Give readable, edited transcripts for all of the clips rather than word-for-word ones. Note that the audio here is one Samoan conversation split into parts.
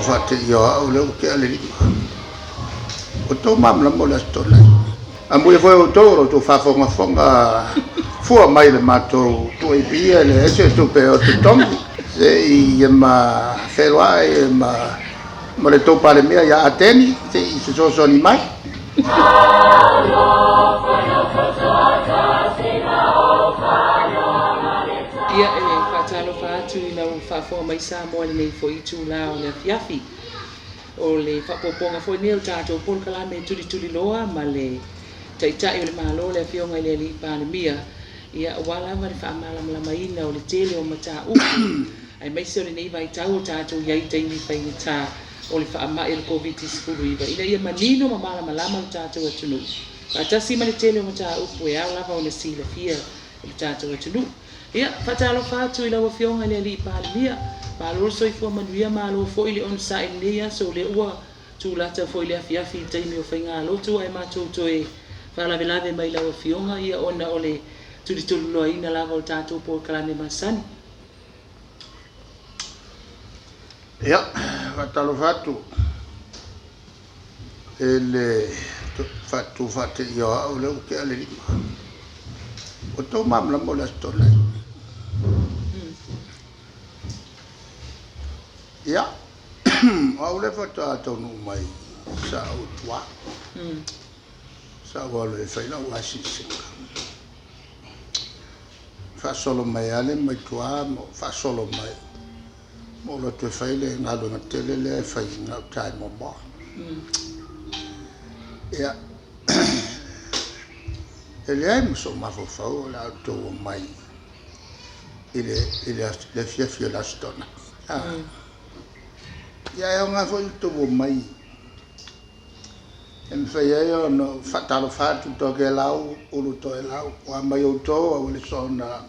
faateia o au lea ua tea le 5. Ua outou malamalama o le Aso Toonai. Amuia foi outou o lo outou faafogafoga fua mai i le matou 2AP e leai se tupe o totogi, se i ma feiloai ma le tou Palemia ia Ateni se i fesoasoani mai. Ia, e faatalofa atu i lau faafofoga mai Samoa i lenei foi itula o le afiafi. O le faaopoopoga foi lenei o le tatou polokalame tulituliloa ma le Taitai o le Malo, le Afioga i le Alii Palemia, ia, aua lava le faamalamalamaina o le tele o mataupu, aemaise o lenei vaitau o tatou i ai i taimi faigata o le faamai o le Koviti-19, ina ia manino ma malamalama lo tatou atunuu, faatasi ma le tele o mataupu e ao lava ona silafia e lo tatou atunuu. Ia, faatalofa atu i lau Afioga i le Alii Palemia, malo le soifua manuia, malo foi le onosai i lenei aso, o lea ua tulata foi le afiafi i le taimi o faigalotu ae matou toe faalavelave mai i lau Afioga, ia ona o le tulituliloaina lava o le tatou polokalame masani. Ia, faatalofa atu i le faatu faateia o au lea ua tea le 5. Ua outou malamalama o le Aso Toonai. Ia, o au lea faatoa taunuu mai sa ou i tua. Sa ou alu e fai lau asiasiga. Faasolo mai lava lea mai tua ma ou faasolo mai ma ou alu atu e fai le galuega tele lea e fai i gauta i Moamoa. Ia, e leai ma sou mafaufau o le a outou omai i le afiafi o le Aso Toonai. Ia, e aoga foi le tou omai e mafai ai ona ou faatalofa atu Tokelau, Ulu Toelau, o a mai outou a ua le soona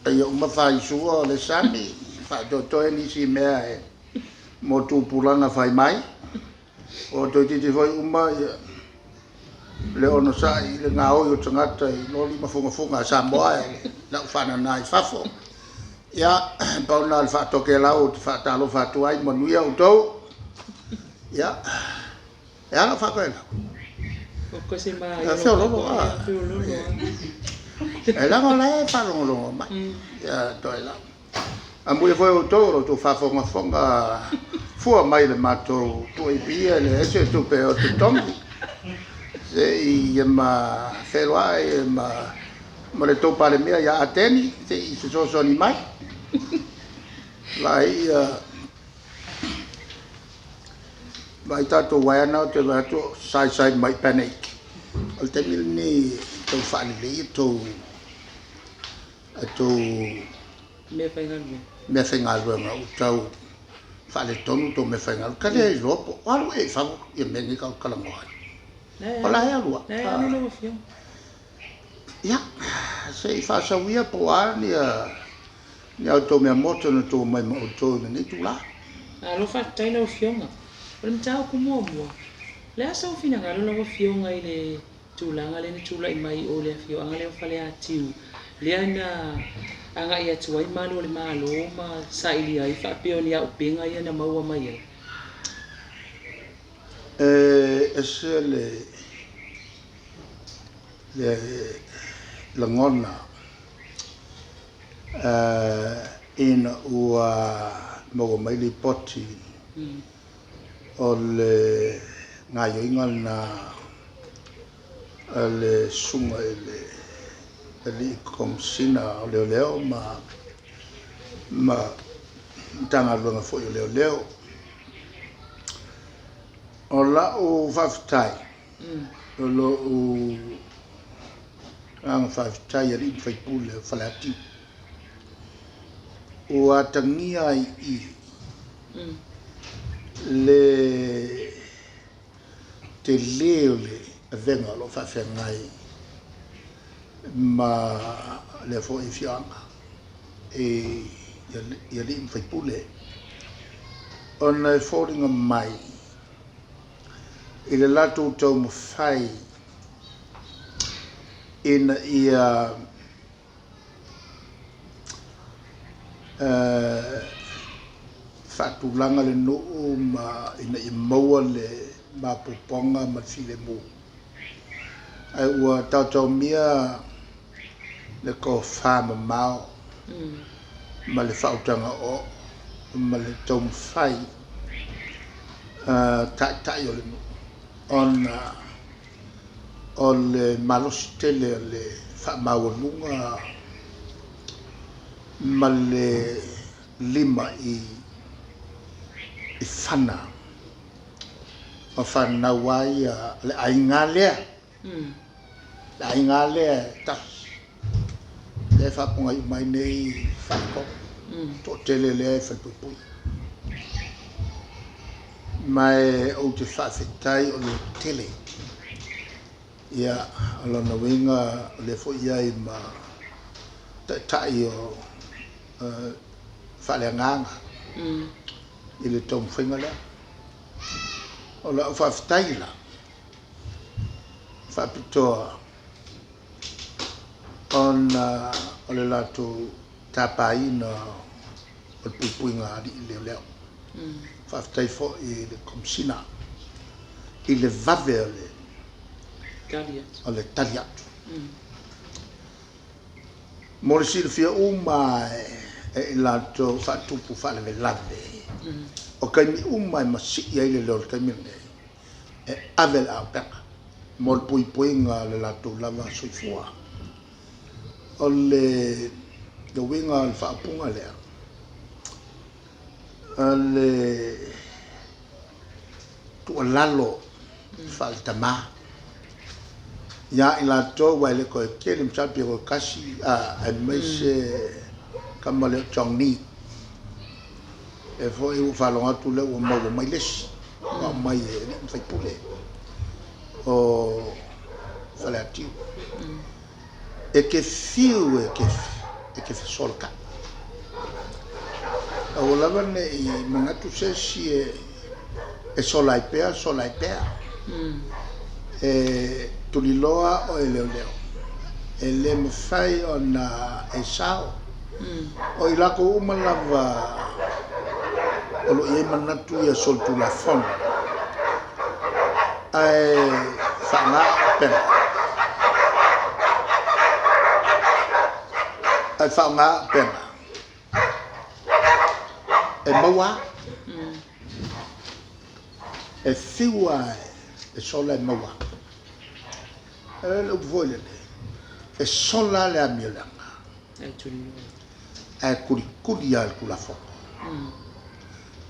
ia uma faisua o le sami, faatoetoe nisi mea e mo tupulaga fai mai. Ua toeitiiti foi uma le onosai i le gaoi o tagata i loli ma fugafuga a Samoa e lau faanana i fafo. Ia, pau lena o le faatokelau ou te faatalofa atu ai, manuia outou. Ia, e a lau faatoelau? Feololo a. E leaga o la e faalogologo mai. Ia, Toelau. Amuia foi outou o lo outou faafogafoga fua mai i le matou 2AP e leai se tupe o totogi, se i ma feiloai ma le tou Palemia ia Ateni se i fesoasoani mai. Vaai vaai tatou uaea na ou te vaai atu o saisai mai panic. O le taimi lenei e tau faalelei a tou meafaigaluega ua tau faaletonu tou meafaigaluega. Ka le iloa po o alu ea i fafo ia mea nei tatou te talanoa ai. O la e alu lava. Ia, se i faasau ia po o a ni a outou mea moto na outou omai ma outou i lenei itula. Malo faafetai lau Afioga. O le mataupu muamua, o le a sou finagalo lau Afioga i le tulaga lea na tulai mai i o i le afioaga lea o Faleatiu, lea na agai atu ai malu o le Malo ma sailia ai faapea o ni auupega ia na maua mai ai? E ese le lagona ina ua maua mai lipoti o le gaoioiga lena a le susuga i le Alii Komesina o Leoleo ma Matagaluega foi o Leoleo. O lau faafetai, o lou agaga faafetai i alii ma faipule o Faleatiu, ua atagia ai i i le tele o le avega o lo o faafeagai ma lea foi afioaga i alii ma faipule, ona e foliga mai i le latou taumafai ina ia faatulaga le nuu ma ina ia maua le maopoopoga ma le filemu. Ae ua taotaomia le tofamamao ma le faautaga oooo ma le taumafai a taitai o le nuu ona o le malosi tele o le faamaualuga ma le lima i fana ma fanau ai le aiga lea, le aiga lea e tasi, lea e faapogai uma ai nei faletolu, toatele lea e falepuipui. Ma ou te faafetai o le tele. Ia, o lona uiga o lea foi e i ai ma taitai o faaleagaga i le taumafaiga lea. O lau faafetai la faapitoa ona o le latou tapaina o le puipuiga a alii leoleo. Faafetai foi i le Komesina i le vave o le tali atu. Mo le silafia uma e i latou faatupu faalavelave, o taimi uma e masii ai le leo o le taimi lenei, e ave le auupega mo le puipuiga o le latou lava soifua. O le uiga o le faaupuga lea, o le tuualalo faale-tama ia i latou, aua e le toe tele, masalo pe toe tasi, aemaise tama lea o Johnny. E foi ua faalogo atu lea ua maua mai le isi, ua aumai e alii ma faipule o Faleatiu. E te fiu e te fesolotai. Aua lava ne i manatu se isi e sola ai pea, sola ai pea. E tuliloa o e leoleo. E le mafai ona e sao. O i latou uma lava o lo o i ai manatu ia solitulafono ae faaaoga auupega, ae faaaoga auupega e maua lava. E fiu lava e sola e maua lava. O le upu foi lele, e sola lava le amioleaga, ae tulituli lava e le Tulafono.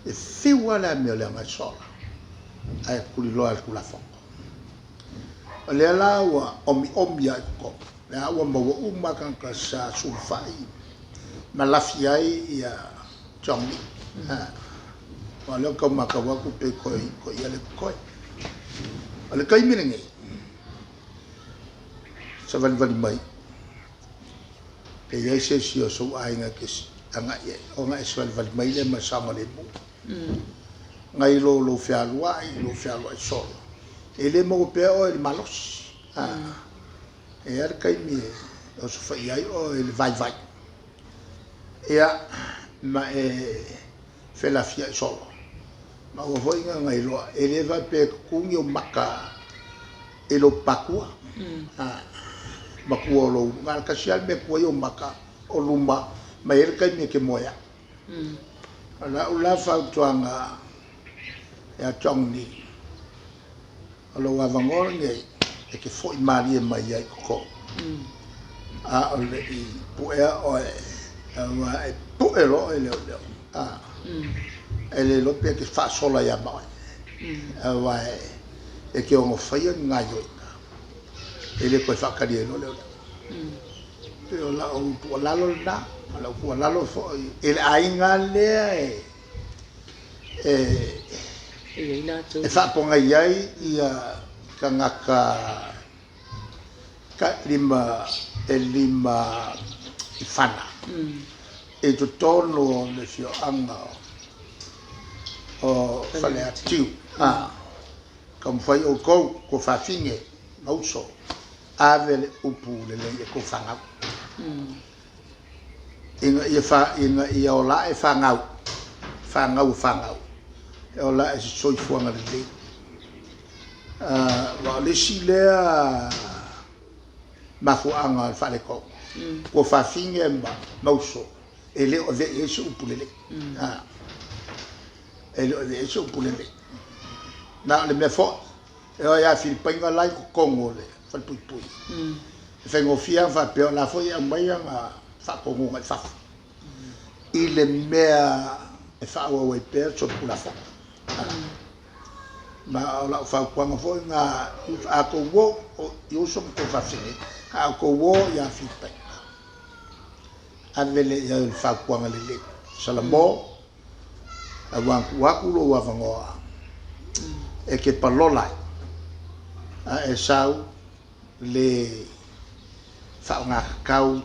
E fiu lava le amioleaga e sola, ae tuliloa e le Tulafono. O lea la ua omiomi lava i totonu, lea ua maua uma lava tagata sa sulufai ma lafi ai Johnny. O lea ou te tau matau atu pe toe ia lea totoe. O le taimi lenei, savalivali mai, pe i ai se isi o sou aiga e te agai i ai, ona e savalivali mai lea ma le saogalemu. Nai lo lou fealuai, lou fealuai solo, e le maua pea oe i le malosi. E i ai le taimi e osofai ai oe i le vaivai, ia, ma e felafiai solo. Ma aua foi ne i gailoa, e le faapea e tutu ni ou maka i lou patua, matua o lou, na o le tasi lava le mea e tu ai ou maka o luma, ma e i ai le taimi e te moe ai. O lau la fautuaga ia Johnny, o lou avanoa lenei e te foi malie mai ai i totonu, a o le i puea oe, aua e pue loa oe e leoleo, e le iloa pe te faasola ia ma oe, aua e te ono faia ni gaoioiga, e le toe faatali ai loa leoleo. Pei o lau tuualalo lena, o lau tuualalo foi i le aiga lea e faapogai ai ia tagata lima e lima i fana i totonu o le afioaga o Faleatiu. Taumafai outou, tou fafine ma uso, ave le upu lelei e tou fanau. Ina ia ola ae fanau. fanau a fanau e ola ae i se soifuaga lelei. Aua o le isi lea mafuaaga o le faaletonu, ua fafine ma uso e le o avea i ai se upu lelei. E le o avea i ai se upu lelei. Na o le mea foi, e oo ia Filipaina la e i totonu o le falepuipui, e faigofie lava ona faapea o la foi e aumai ana faatonuga i fafo i le mea e faaauau ai pea le solitulafono. Ma o lau fautuaga foi lena, a outou o i uso ma outou faafine, a outou o ia Filipaina, ave lea i ai o le fautuaga lelei. Salamo, aua na tuu atu lou avanoa e te palola ai, a e sau le faaaogatatau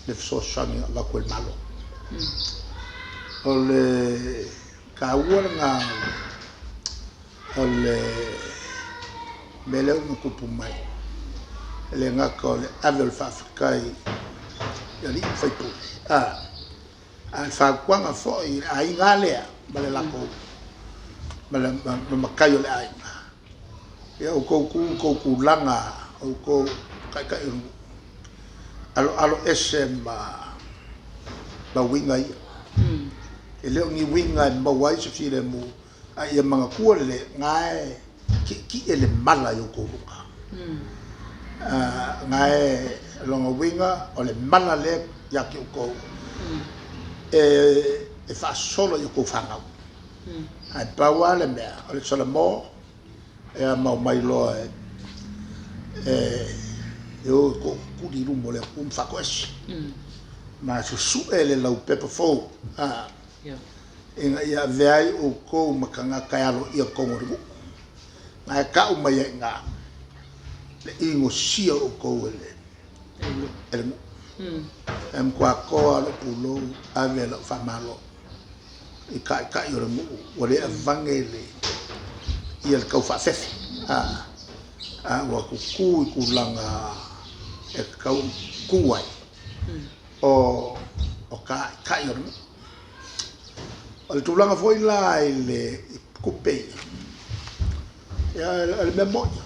le fesoasoani na avatu e le Malo. O le taua lena o le mea lea ua tupu mai, e le gata o le ave o le faafetai i alii ma faipule, a o le fautuaga foi i le aiga lea ma le latou ma matai o le aiga, ia outou tu i tou tulaga, o outou taitai o le nuu, aloalo ese ma uiga ia. E le o ni uiga e maua ai se filemu, a ia manatua lelei, na e tietie le mala i outou luga. Na e lona uiga o le mala lea ia te outou e faasolo i outou fanau. Ae pau lava le mea, o le Salamo e amao mai loa e o e tootutuli i luma o le Atua ma faatoese. Ma susue le laupepa fou ina ia avea ai outou ma tagata e aloaia totonu o le nuu. Na e tau mai ai i ina le inosia o outou e le nuu. E matua toa lou pulou ave lau faamalo i taitai o le nuu ua le avane le ia le taufaafefe, a ua tutu i tulaga e tatau ona tutu ai o taitai o le nuu. O le tulaga foi la i le tupe ia, o le mea moni,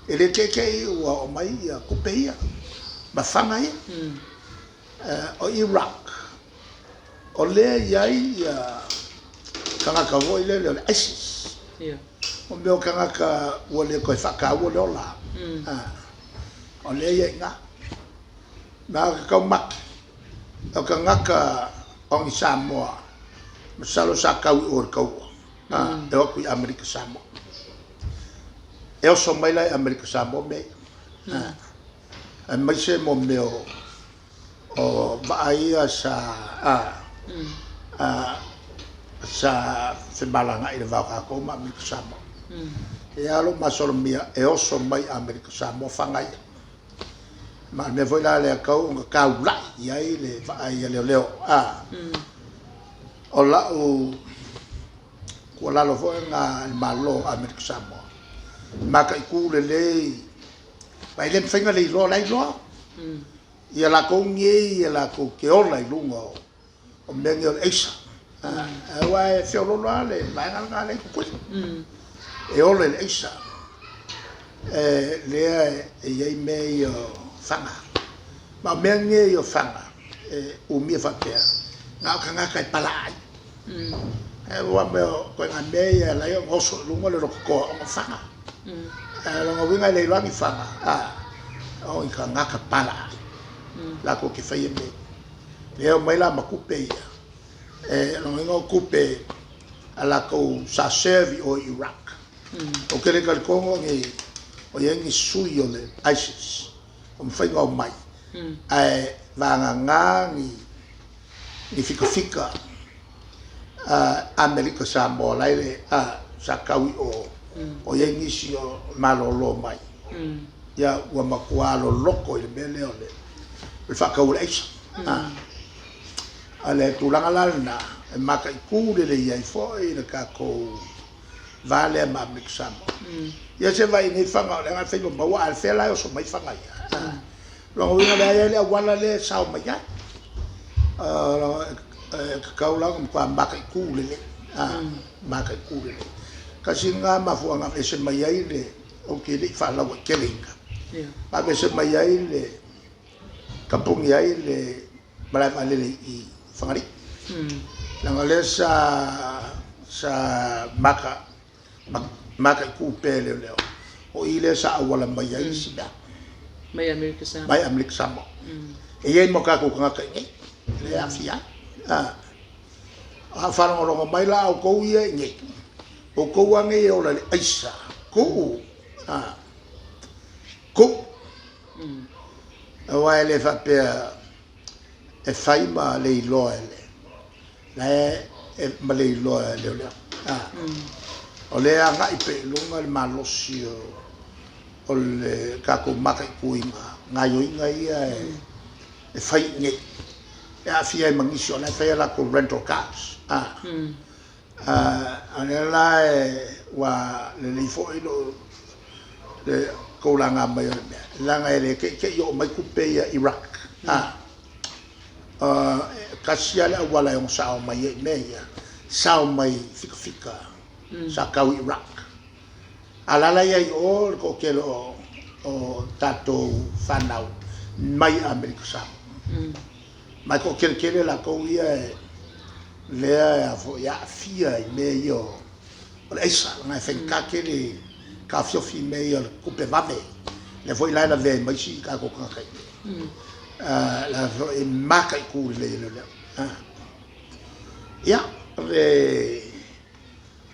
e le teitei ua oo mai ia tupe ia ma faga ia. O Iraq, o lea e i ai ia tagata foi lele o le ISIS. O mea o tagata ua le toe faataua le ola. O lea e i ai i ina. Ma o le taumate, o tagata o ni Samoa, masalo sa tau i o i le taua, e o atu i Amerika Samoa. E oso mai la i Amerika Samoa mea ia. Aemaise mo mea o vaa ia sa sa femalagaai i le va o tatou ma Amerika Samoa. E a lou masalomia e oso mai Amerika Samoa faga ia. Ma o le mea foi la lea tau ona taulai i ai le vaai a leoleo. O lau tuualalo foi lena i le Malo o Amerika Samoa, mataitu lelei, aua e le mafai ona le iloa, o la e iloa. Ia latou nei e latou te ola i luga o mea nei o le aisa. Aua e feoloolo lava le vaega lena lea e i Tutuila. E ola i le aisa, lea e i ai mea ia o faga. Ma o mea nei o faga, e umia faapea, na o tagata e palaai. Aua mea o ituaiga mea ia e ala ai ona oso i luga le lototoa ona o faga. O lona uiga e le iloa ni faga, o ni tagata palaai latou te faia mea ia. Lea e omai la ma tupe ia, o lona uiga o tupe a latou sa serve i o i Iraq. Ou te le talitonu o i ai ni sui o le ISIS o mafai ona omai, ae vagana ni fikafika Amerika Samoa la e sa tau i o, o i ai nisi o malolo mai. Ia ua matua loloto i le mea lea o le faatau o le aisa. O le tulaga la lena, e mataitu lelei ai foi le tatou va lea ma Amerika Samoa. Ia se vaai nei faga o lea na fai ma maua, a o fea la e oso mai faga ia? Lona uiga o lea e i ai le auala lea e sao mai ai. E tatau la ona matua mataitu lelei, mataitu lelei. Tasi lena mafuaaga na aveese mai ai le, ou te le i faalauaiteleina, na aveese mai ai le kamupani ai le malae vaalele i Fagalii. Leaga o lea sa sa mata mataitu pea e leoleo, o i lea sa auala mai ai isi mea. Mai Amerika Samoa. Mai Amerika Samoa. E i ai ma tatou tagata i inei, lea e aafia ai. A faalogologo mai la outou ia i inei, outou lava nei e ola i le aisa, tuu, tuu. Aua e le faapea e fai ma le iloa e le la e ma le iloa e leoleo. O lea e agai pea i luga le malosi o le tatou mataituina gaoioiga ia e fai i inei e aafia ai ma nisi o la e fai a latou rental cars. A o lea la ua lelei foi lou le tou laga mai o le mea, leaga e le te i te i oo mai tupe ia i Iraq. Tasi lava le auala e ono sao mai ai i mea ia, sao mai fikafika sa tau i Iraq. A o la la i ai i o le toatele o tatou fanau mai Amerika Samoa. Ma e toatele tele latou ia lea e aafia i mea ia o le aisa, leaga e faigata tele taofiofi mea ia o le tupe vave, lea foi la e lavea ai ma isi tatou tagata i inei. La foi e mataitu lelei e leoleo. Ia,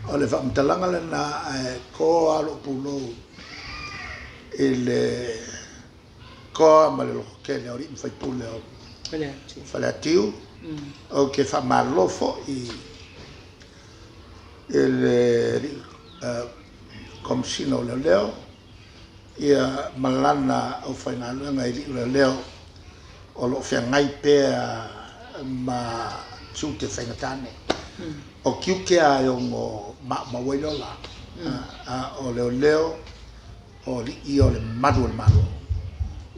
o le faamatalaga lena ae to lava lou pulou i le toa ma le lototele o alii ma faipule o Faleatiu. Ou te faamalo foi i le alii Komesina o Leoleo ia ma lana aufaigaluega i alii o leoleo o lo o feagai pea ma tiute faigata nei. O tiute lava e ono maumau ai le ola, a o leoleo o alii ia o le malu o le Malo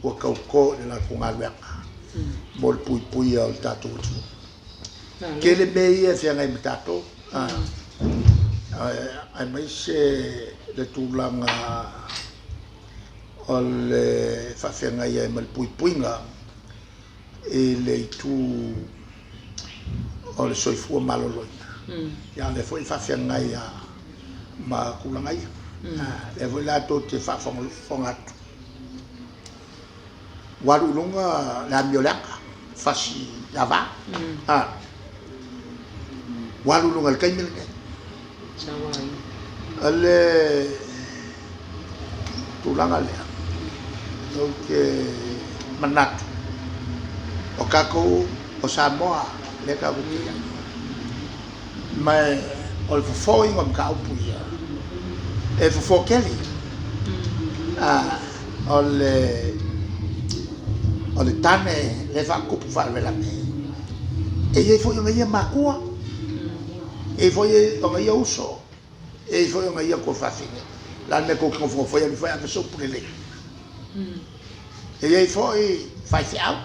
ua tauto i le latou galuega mo le puipuia o le tatou atunuu. Tele mea ia e feagai ma tatou, aemaise le tulaga o le faafeagai ai ma le puipuiga i le itu o le soifua maloloina. Ia o lea foi e faafeagai ma tulaga ia. Lea foi la tou te faafogafoga atu, ua alu i luga le amio leaga, fasi ava. Ua alu i luga i le taimi lenei. O le tulaga lea, ou te manatu, o tatou o Samoa lea tatou te i ai, ma o le fofoina o mataupu ia, e fofo tele. O le tane lea e faatupu faalavelave, e i ai foi ona ia matua, e i ai foi ona ia uso, e i ai foi ona ia tuafafine. O le a le mea tou te nofonofo ai alu ifo e ave se upu lelei. E i ai foi faifeau,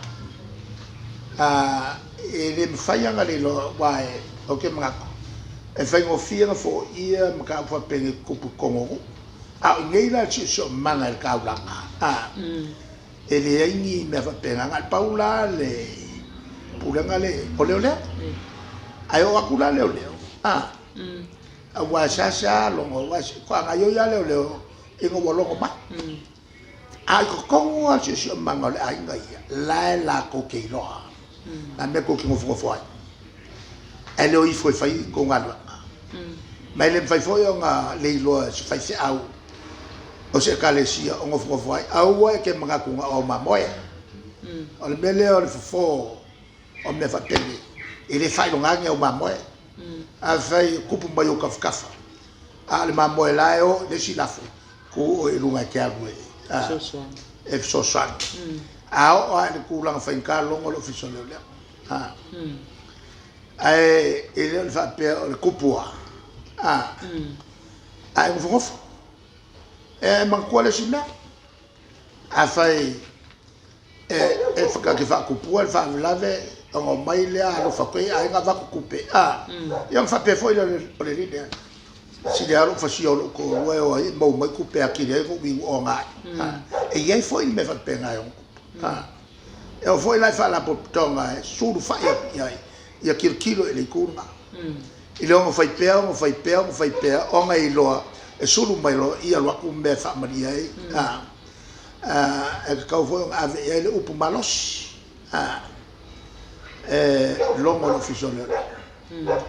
e le mafai lava ona le iloa, aua ou te manatu, e faigofie ona foia mataupu faapenei e tutupu i totonu o nuu. A o i inei la i le siosiomaga i le taulaga, e leai ni mea faapena. Na o le pau la le pulega lea o leoleo. Ae oo atu la leoleo, aua e seasea logo, aua faatoa gaoioi lava leoleo ina ua logo mai. A i totonu lava o le siosiomaga o le aiga ia, la e latou te iloa le mea tou te nofonofo ai, ae le o ifo e fai tou galuega. Ma e le mafai foi ona le iloa e se faifeau o se ekalesia o nofonofo ai, aua e te manatu na o au mamoe. O le mea lea o le fofo o mea faapenei, e le faailoga ni au mamoe. Afai e tupu mai ou tafatafa, a o le mamoe la e o i le isi lafo, tu oe i luga e te alu e fesoasoani. A oo lava i le tulaga faigata, logo le Ofisa o Leoleo. Ae e le o le faapea o le tupu lava, ae nofonofo. E manatua le isi mea, afai E e ke faatupua le faalavelave ona omai lea alofa atu ai aiga avatu tupe a ia ona faapea foi lea o le alii lea, sili lava lou fasia o lou toalua e o ai e maua mai tupe e atili ai ona ou iu oga ai. E i ai foi le mea faapena e ono tupu. E oo foi la i faalapotopotoga e sulufai atu i ai ia tilotilo i le itu lena. I le ono fai pea, ono fai pea, ono fai pea, ona e iloa e sulu mai loa i alu atu mea e faamalie ai. E tatau foi ona ave i ai le upu malosi e logo le Ofisa o Leoleo.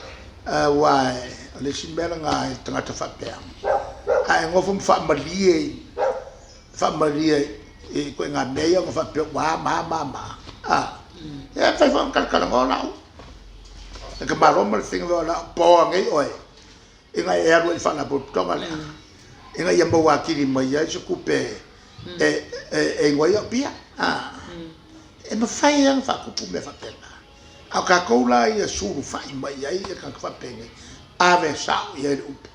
Aua o le isi mea lena i le tagata faapea, a e nofo ma faamalie, faamalie i ituaiga mea ia ona faapea ua a ma a ma a ma a, ia e mafai foi ona talatalanoa lau e ka malo ma le faiga o lau po nei oe ina e alu ai i le faalapotopotoga lea ina ia maua atili mai ai se tupe e e inu ai au pia. E mafai lava ona faatupu mea faapena. A o tatou la ia sulufai mai ai ia tagata faapenei, ave sao i ai le upu.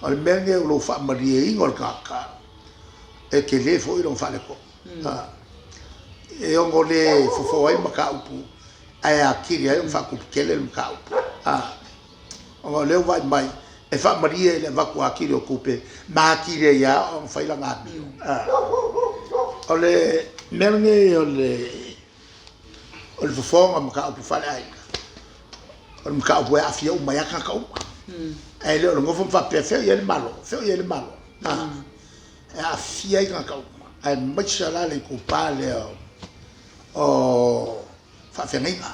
O le mea lenei o lou faamalieina o le tagata, e tele foi lona faaletonu. E ono le fofo ai mataupu ae atili ai ona faatupu tele le mataupu. Ona o lea ua vaai mai, e faamalie i le avatu atili o tupe ma atili ai lava ona fai lana amio. O le mea lenei o le o le fofoga o mataupu faaleaiga, o le mataupu e aafia uma ai lava tagata uma. Ae le o le nofo ma faapea, fea o i ai le Malo, fea o i ai le Malo. E aafia ai tagata uma, aemaise la le itupa lea o faafeagaiga.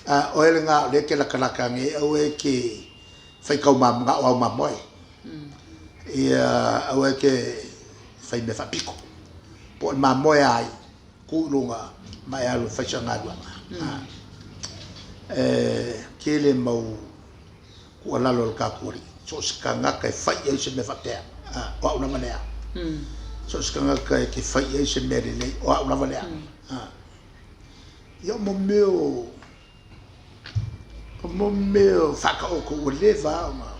A oe lena o lea e te latalata nei, aua e te faitau manao au mamoe. Ia aua e te fai mea faapito. Po o le mamoe a ai, tu i luga ma e alu e fai sana galuega. E tele mau tuualalo a le tatou Alii, so o se tagata e fai i ai se mea faapea, o au lava lea. So o se tagata e te fai i ai se mea lelei, o au lava lea. Ia o mea o mea o faataoto ua leva lava ona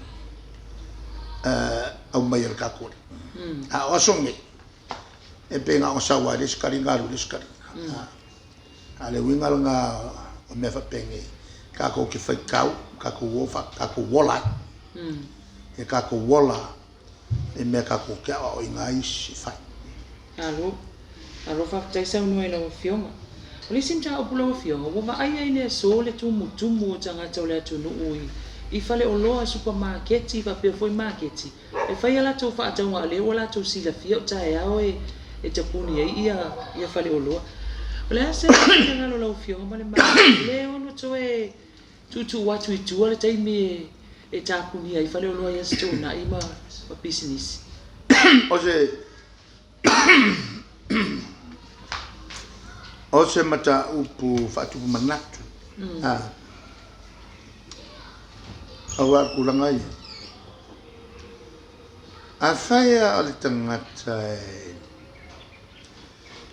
aumai e le tatou Alii. A o aso nei, e pei na ona sau lava i le isi taliga alu i le isi taliga. A o le uiga lena o mea faapenei, tatou te faitau, tatou o tatou ola ai. Ia tatou ola i mea tatou te aoaoina ai isi e fai. Malo. Malo faafetai saunoa i lau Afioga. O le isi mataupu lau Afioga, ua vaaia i le aso le tumutumu o tagata o le atunuu i faleoloa, supamaketi faapea foi maketi E fai a latou faatauga o lea ua latou silafia o taeao e tapuni ai ia faleoloa. O le a se finagalo o lau Afioga ma le Malo e le ono toe tuutuu atu i tua le taimi e tapunia ai faleoloa i Aso Toonai ma pisinisi? O se mataupu faatupu manatu, aua o le tulaga ia, afai lava o le tagata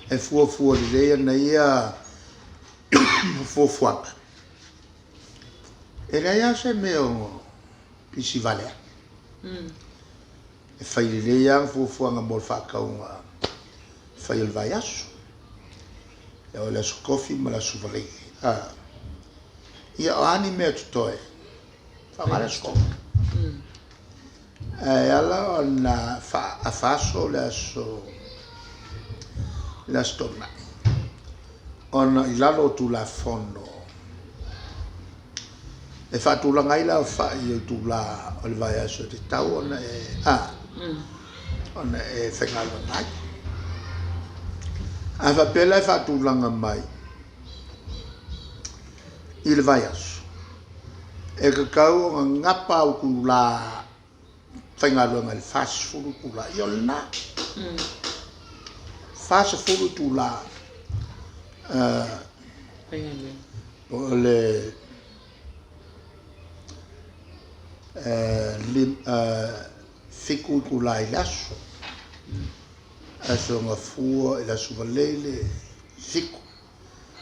e fuafua lelei ana ia fuafuaga, e leai lava se mea o pisi vale ai. E fai lelei lava ana fuafuaga mo le faatauga fai o le vaiaso, e oo i le Aso Tofi ma le Aso Faraile. Ia o a ni mea totoe, faaaoga le Aso Tofi. Ae ala ona faaafa aso le aso le Aso Toonai, ona i lalo o Tulafono E faatulaga ai le aofai o itula o le vaiaso e tatau ona e a ona e faigaluega ai. A faapea la e faatulaga mai i le vaiaso, e tatau ona gapa au itula faigaluega i le 40 itula. Ia o lena. 40 itula o le 7 itula i le aso, Aso Gafua i le Aso Faraile, 7,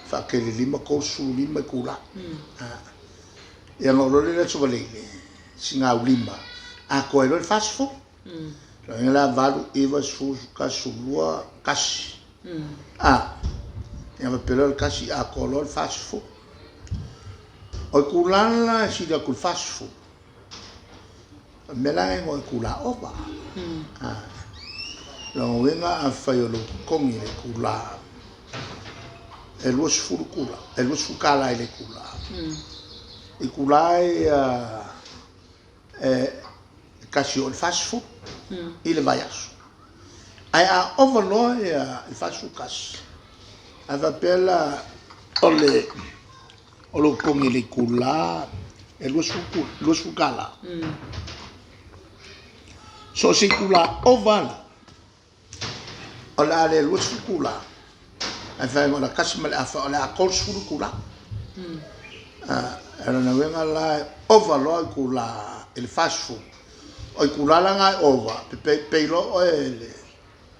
faatele 5, 35 itula. Ia ona oo loa lea i le Aso Faraile, sigaulima, atoa ai loa le 40. Lona uiga la 8, 9, 10, 11, 12, 1. A, ia faapea loa le tasi atoa loa le 40. O itulā la e sili atu i le 40, o le mea la lena e igoa o itulā ova. A, lona uiga afai o lou totogi i le itulā e 20 itula, e 20 tala i le itulā. Itulā ia e tasi oo i le 40 i le vaiaso. Ae a ova loa ia le 41, a faapea la o le o lou totogi i le itulā e 20 tala. So o se itulā ova lava la, o le a le 20 itulā, ae fai mai o le 1.5, o le a 30 itulā. O lona uiga la e ova loa itulā i le 40, o itulā la na e ova, e pay loa oe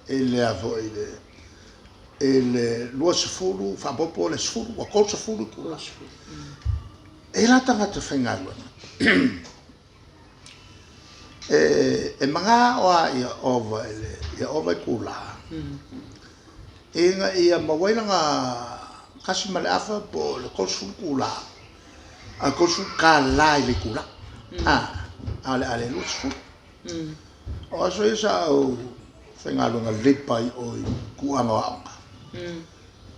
i le a foi i le 20 faaopoopo le 10, ua 30 itulā. E i ai la tagata faigaluega e manao lava ia ova ia ova itulā, ina ia maua ai lana 1.5 po o le 30 itulā, a $30 i le itulā, a o le a le 20. O aso ia sa ou faigaluega labour ai i o i tulaga o aoga.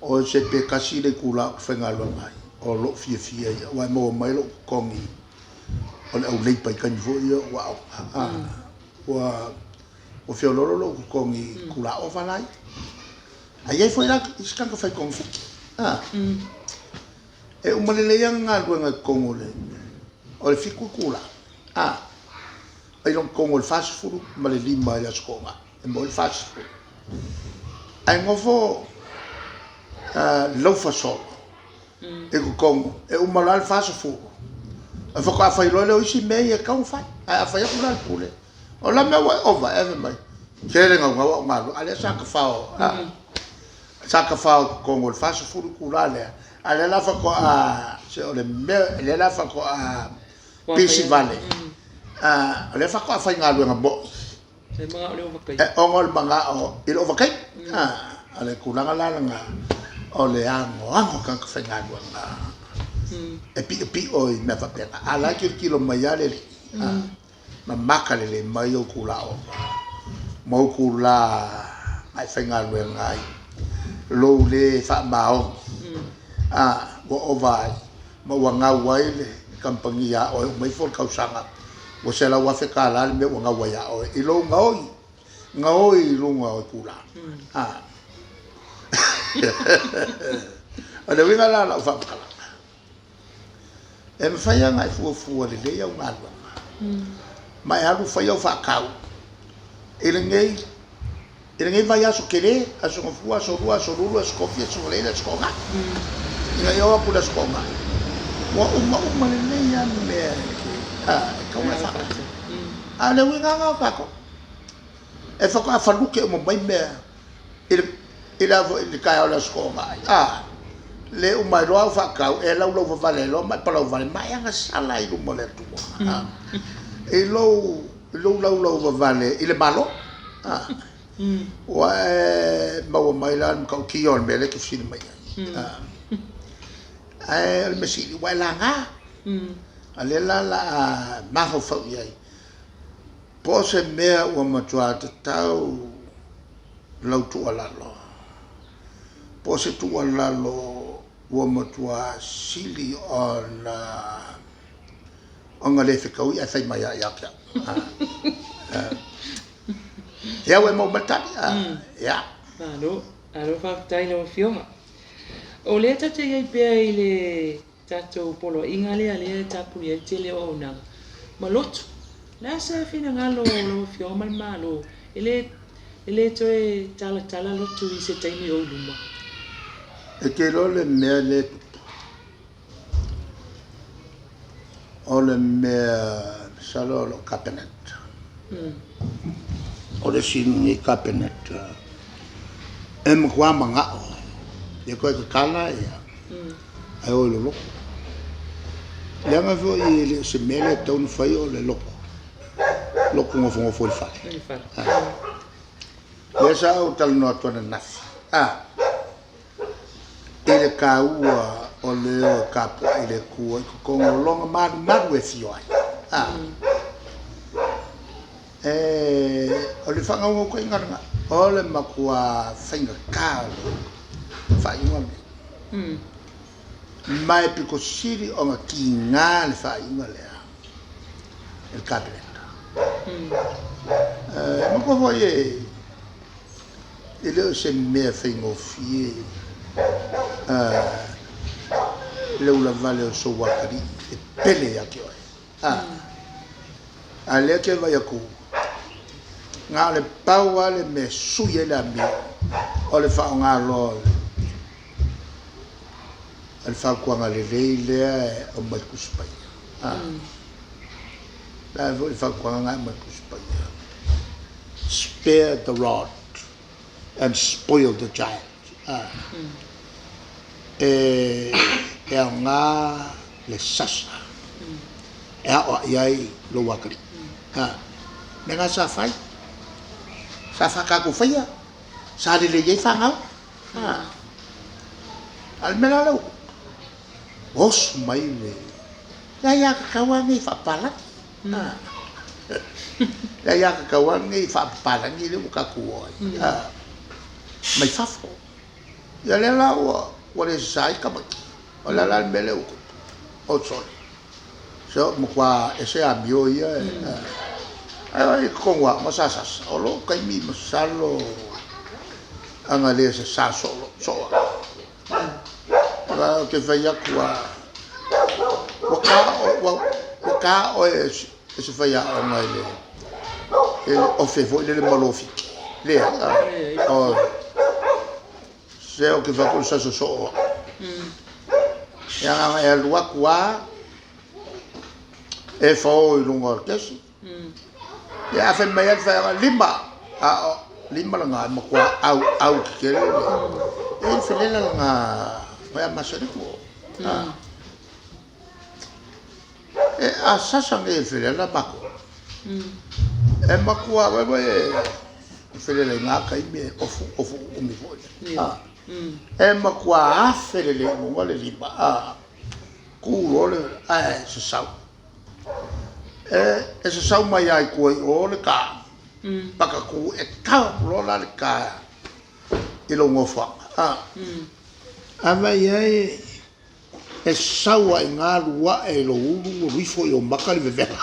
O se pe tasi le itulā ou te faigaluega ai, o lou fiafia ia, aua e maua mai lou totogi o le au labour i taimi foi ia o aoga. Ua feoloolo lou totogi i itulā ova la ia. Ae i ai foi la isi tagata fai togafiti. E uma lelei lava galuega i totonu o le 7 itulā, ai lona totogi o le 45 i le Aso Toonai, e maua ai le 40. Ae nofo laufa solo i totonu, e uma loa le 40, ona faatoa fai loa lea o isi mea ia e tatau ona fai. Ae a fai atu la i le Pule, o le a le mea ua e ova ea? Ae fai mai, e tele naunau au galuega, a o lea sa ta fao i totonu o le 40 itulā lea, a o lea la faatoa, se o le mea, lea la faatoa pisi vale, o lea faatoa faigaluega moi. E ona o le manao i le ovataimi. O le tulaga la lena o le anoano o tagata faigaluega e piopio i mea faapena. A o la e tilotilo mai lava le Alii, ma maka lelei mai ou itulā ova ma ou itulā na e faigaluega ai, lou le faamaoni, ua ova ai ma ua gau ai le kamupani ia oe, uma ifo le tausaga ua $100,000 le mea ua gau ai ia oe i lou gaoi, gaoi i luga o itulā. O le uiga la o lau faamatalaga, e mafai lava ona e fuafua lelei au galuega ma e alu fai au faatau i lenei vaiaso tele, Aso Gafua, Aso Lua, Aso Lulu, Aso Tofi, Aso Faraile, Aso Toonai, ina ia oo atu i le Aso Toonai, ua uma lelei lava mea e tatau ona e faatau. A o le uiga lena o tatou, e faatoa faluke uma mai mea i le taeao o le Aso Toonai, le uma ai loa au faatau, e laulauvavale ai loa ma e palauvale ma e agasala i luma o le Atua i lou laulauvavale i le Malo. Ua e maua mai la le matautia o le mea lea e te fesili mai ai. Ae o le mea sili, ua e laga. A o lea la o le a mafaufau i ai, po o se mea ua matua tatau lau tuualalo, po o se tuualalo ua matua sili ona le fetaui ae fai mai lava ia te au. Ia ua e maua mai le tali? Ia. Malo, malo faafetai i lau Afioga. O lea tatou te i ai pea i le tatou poloaiga lea lea e tapunia ai le tele o auaunaga ma lotu. O le a se finagalo o lau Afioga ma le Malo e le toe talatala lotu i se taimi o i luma? E te iloa le mea lea e tupu, o le mea masalo o lau Kapeneta, o le isi lenei Kapeneta e matua manao ia toe tatala ae o i le lotu. Leaga foi e le o se mea lea e tatau ona fai o le lotu, lotu nofonofo i le fale. Lea sa ou talanoa atu ananafi. I le taua o le o e tapuai i le Atua i totonu o Lona malumalu e afio ai. E, o le faanaunautaiga lena, o le matua faigata o le faaiuga lenei. Ma e pito sili ona tiga le faaiuga lea e le Kapeneta. E manatua foi e le o se mea faigofie le ulavale o sou atalii e pele ia te oe. A lea te vaai atu, na o le pau lava le mea e sui ai le amio, o le faaaoga loa o le fautuaga lelei lea e aumai i le Tusi Paia. O le a foi le fautuaga lena e aumai i le Tusi Paia? Spare the rod and spoil the child. E aoga le sasa e aoai ai lou atalii. Mea na sa fai, sa tatou faia, sa lelei ai fanau. A o le mea la lea ua tupu, ua oso mai le aiatatau lava lenei faapapalagi. Le aiatatau lava lenei faapapalagi lea ua tatou o ai mai fafo. Ia lea la ua le sasa ai tamaiti. O le a la le mea lea ua tupu? Oh sorry. Se ua matua ese amio ia. Ae o i totonu o aoga sa sasa. O lou taimi masalo ana le sasa soo soo au. Aua ou te fai atu lava, ua ta oe e se faiaoga i le ofe foi lele ma lofiti. Leai. Oi. Se ou te fai atu o le sasa soo au. Ia na ona e alu atu lava, e fao i luga o le kesi. Ia a fai mai lava le faiaoga, lima, a o lima lena e matua auau tetele le. E i ai le felela lena o ia Masalito. E a sasa nei e le felela matou. E matua vaivai e felela i na taimi e ofu ofu uumi foi. E matua afe lelei i luga le lima. Tu loa le ae sasau. E sasau mai lava i tua i o le ka, pakatu e tau atu loa la le ka i lou nofoaga. A vaai i ai e sau lava i ina alu ae i lou ulu ua alu ifo i ou maka le vevela.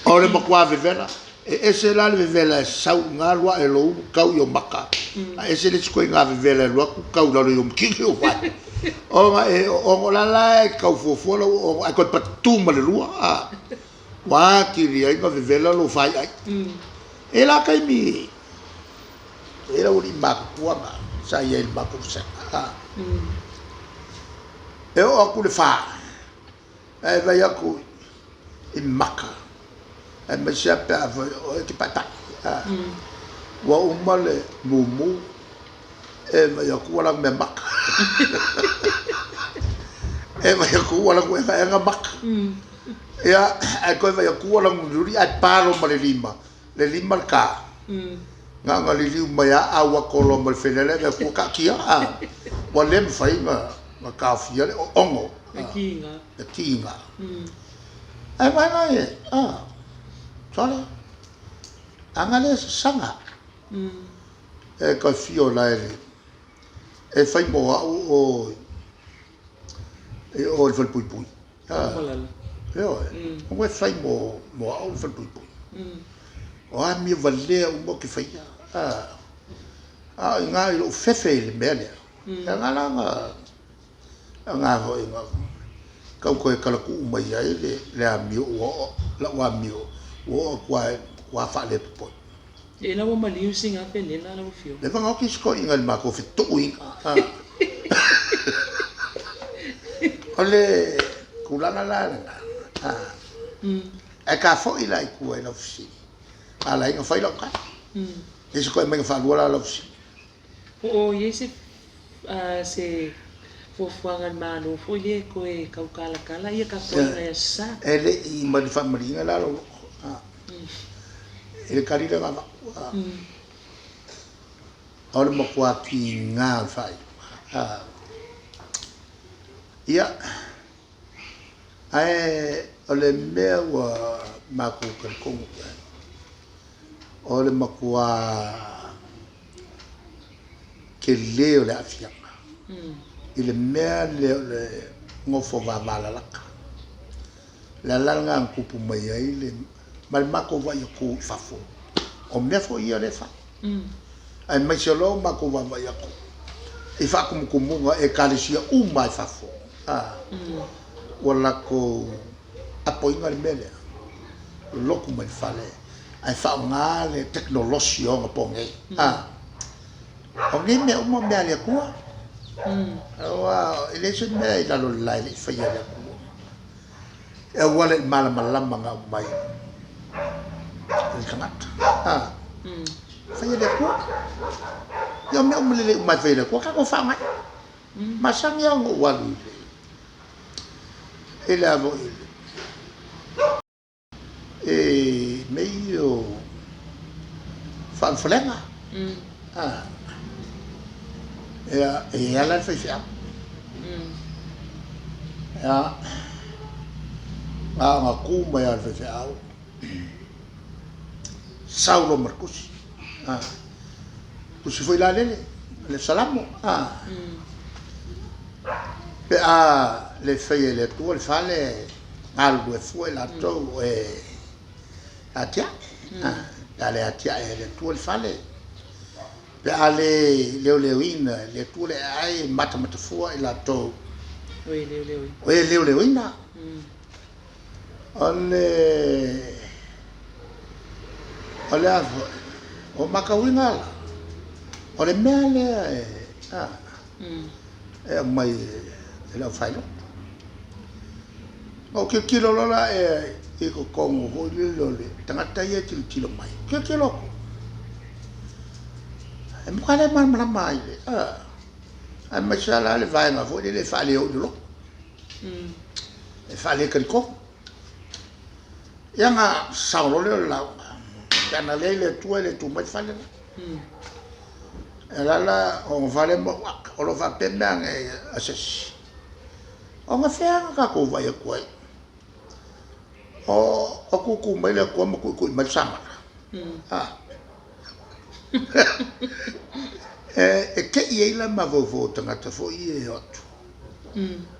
O le matua vevela. E ese la le vevela e sau i ina alu ae i lou ulu tau i ou maka, a ese le isi ituaiga vevela e alu atu tau i lalo i ou matili ou vae. Ona e ona o la la e tau fuafua lau ooooga ae toe patu ma le lua, a, ua atili ai ona vevela lou faiai. E i ai la taimi e i ai le aualii matutua na sa i ai i le matou vasega, a, e oo atu i le fa, ae vaai atu i maka, aemaise lava pe a fai o oe e te paepae. Ua uma le mumu e vaai atu ua lanu mea maka. E vaai atu ua lanu egaega maka. Ia, ae toe vaai atu ua lanu mulimuli ae palo ma le lima, le lima le ta. Na ona liliu mai lava au atu loa ma le felela e vaai atu ua taatia. Ua le mafai ona taofia le oogo. Le tiga. Le tiga. Ae vaai la e, sole, a na le sasaga. E toe fio la e le, e fai mo au o i o i le falepuipui. Ioe, aua e fai mo au le falepuipui. O amio valea uma ou te faia. A o i ina i lou fefe i le mea lea, e ana la na foi na tau toe talatuu mai ai le amio ua oo, lau amio ua oo atu lava ua faalepopoi. E la ua maliu sina felela lau afioga. Leva na oti isi toeaiina i le matou fetuuina. O le tulaga la lena, ae ta foi la i tua i lau fesili, a ala ai ona fai lau tali. E se toe aumaiga faalua la lau fesili. Po o i ai se se fuafuaga a le Malo foi lea e toe tautalakala ia tapuaiga i Aso Sa. E le i ma le faamalieina la lou loto i le tali lea na avatu. O le matua tiga o le faaiuga. Ia, ae o le mea ua matou talitonu i ai, o le matua tele o le aafiaga i le mea lea o le nofo vavalalata. O le ala lena na tupu mai ai le ma le matou vaai atu i fafo, o mea foi ia o lea e fai. Aemaise loa ua matou vaavaai atu i faatumutumuga o Ekalesia uma lava i fafo, ua latou apoina le mea lea, lotu mai le fale ae faaaoga le tekonolosi o ona po nei. O nei mea uma o mea a le Atua. Aua e leai se mea i lalo o le la e le i faia e le Atua. E auala i le malamalama na aumai i le tagata. Faia e le Atua. Ia o mea uma lelei uma e faia e le Atua, tatou faaaoga. Masani lava ona ou alu i le a foi i mea ia o faaulufalega. Ia, e i ai la le faifeau. Ia, na ona tu mai lava o le faifeau, sau loa ma le tusi. Tusi foi la lele, le Salamo. Pe a le faia e le Atua le fale, galulue fua i latou e atiae. Pe a le atiae e le Atua le fale, pe a le leoleoina e le Atua le aai, e matamata fua i latou o e leoleoina. O e leoleoina. O le o le a foi, o matauina la, o le mea lea e e aumai e le aufailotu. Na ou tilotilo loa la i totonu foi lele o le tagata ia e tilotilo mai, tilotilo atu, e matua le malamalama lava i le, aemaise lava la le vaega foi lele e faaleo i le lotu, e faale-talitonu. Ia ona sao loa lea o le lauga, pe ana leai le Atua e le tu mai le fale lea. E la la ona fale ma ou aka, o lo o faapea mea ane a se isi. Ona fea na tatou vaai atu ai, o tutu mai le Atua ma tuitui mai le samala. E te i ai la mafaufau o tagata foi ia e o atu,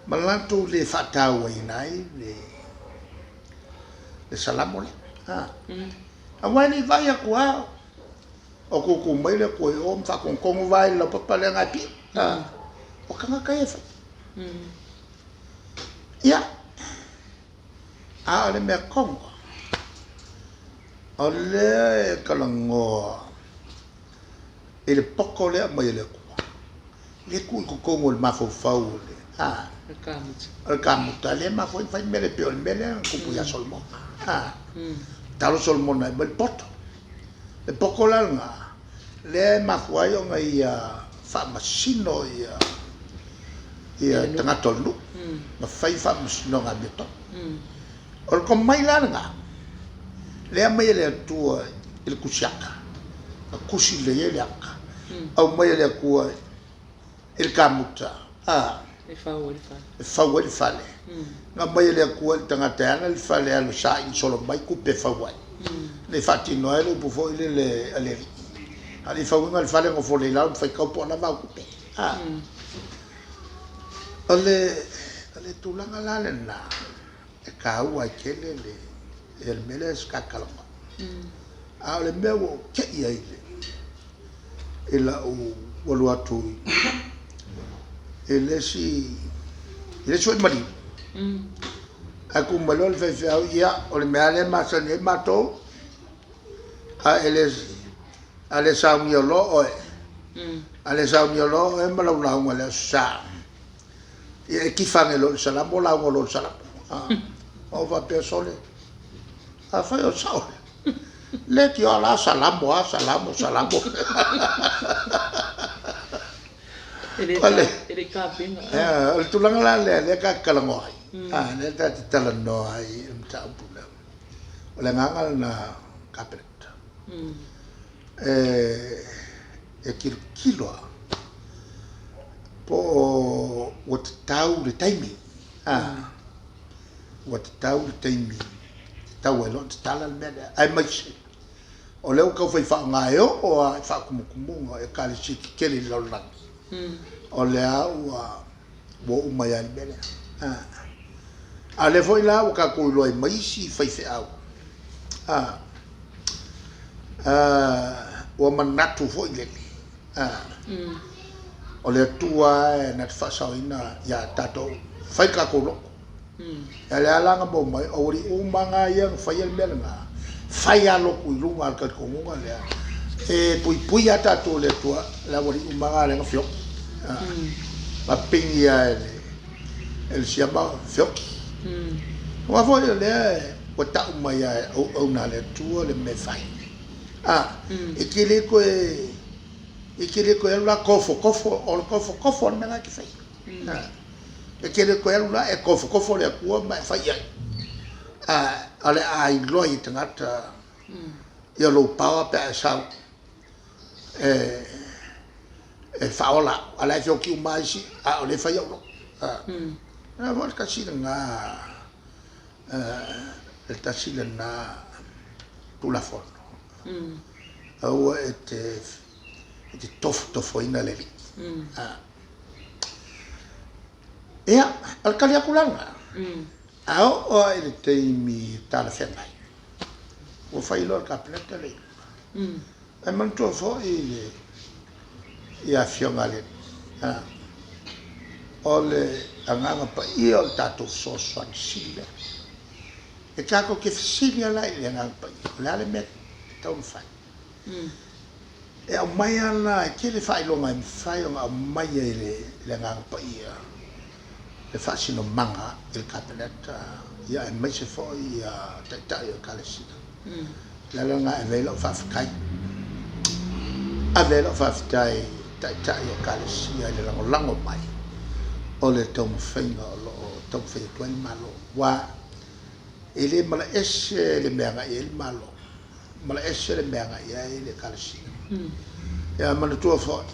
ma latou le faatauaina ai le Salamo lea. Aua e le i vaai atu lava o tutu mai le Atua i o ma faatonutonu vae i le laupapa lea na e pio. O tagata ia e fai. Ia, a o le mea tonu, o lea e talanoa i le poto lea e aumai e le Atua, lea e tuu i totonu o le mafaufau o le o le kamuta, lea e mafua ai ona fai mea le pei o le mea lea na tupu ia Solomona. Tatalo Solomona e aumai le poto. Le poto la lena, lea e mafua ai ona ia faamasino ia ia tagata o le nuu, ma fai faamasinoga amiotonu. O le tomai la lena, lea e aumai e le Atua i le tusiata, na tusi lelei ai le ata, aumai e le Atua i le kamuta, E fau ai le fale. E fau ai le fale. Na aumai e le Atua i le tagata e ana le fale e alu e saili solo mai tupe e fau ai. Ne i faatino ai le upu foi lele a le alii. A o le i fauina le fale, nofo lelei i lalo ma faitau po o lava au tupe. O le tulaga la lena e taua ai tele le le mea lea sa talanoa. A o le mea ua ou tei ai i lau alu atu i le isi foi maliu, ae tu mai loa le faifeau, ia, o le mea lava lea e masani ai matou, a e le a le saunia loa oe, a le saunia loa oe ma lau lauga i le Aso Sa, ia e tifa ane loa i le Salamo, lauga loa i le Salamo. Ou faapea, sole, afai o sao, le tioa la Salamo a, Salamo, Salamo. E le i tapena. O le tulaga la lea, lea ta te talanoa ai. Lea ta te talanoa ai i le mataupu lea. O le agaga lena Kapeneta. E tilotilo lava po o ua tatau le taimi, a, ua tatau le taimi e tatau ai loa ona tatala le mea lea, aemaise o lea ua tau fai faaaoga e oo lava i faatumutumuga o Ekalesia tetele i le lalolagi, o lea ua oo mai lava i le mea lea. A o lea foi la ua tatou iloa ai ma isi faifeau, ua manatu foi lele, o le Atua lava e na te faasaoina ia tatou, fai le tatou loto. Ia o lea la na maua mai, o aualii uma lava na ia na faia le mea lena, fai lava lotu i luga o le talitonuga lea, e puipui lava tatou e le Atua, le aualii uma lava na lea na feoti. Na pigi lava e le siama feoti. Aua foi o lea ua tau mai lava e auauna a le Atua le mea e fai. E te le toe, e te le toe alu la tofotofo, o le tofotofo o le mea lena e te faia. E te le toe alu la e tofotofo le Atua ma e fai i ai. O le a iloa ai e tagata ia lou power pe a e sau e faaola au, a o la e feoti uma lava isi, a o lea e fai au loto. O le foi tasi lena, le tasi lena Tulafono. Aua e te tofotofoina le Alii. Ia, o le tali atu la lena, a oo lava i le taimi e talafeagai, ua fai loa e le Kapeneta le iuga. Ae manatua foi le Afioga a le Alii, o le Agaga Paia o le tatou fesoasoani sili lea. E tatou te fesili lava la i le Agaga Paia, o le a le mea e tatau ona fai? E aumai lava la, e tele faailoga e mafai ona aumaia e le Agaga Paia le faasinomaga i le Kapeneta, ia aemaise foi Taitai o Ekalesia. O le ala lena e ave ai lau faafetai. Ave ai lau faafetai i Taitai o Ekalesia i le lagolago mai o le taumafaiga o lo o taumafai atu ai le Malo. Aua e le malaese le mea e agai i ai le Malo, malaese le mea e agai i ai le Ekalesia. Ia manatua foi,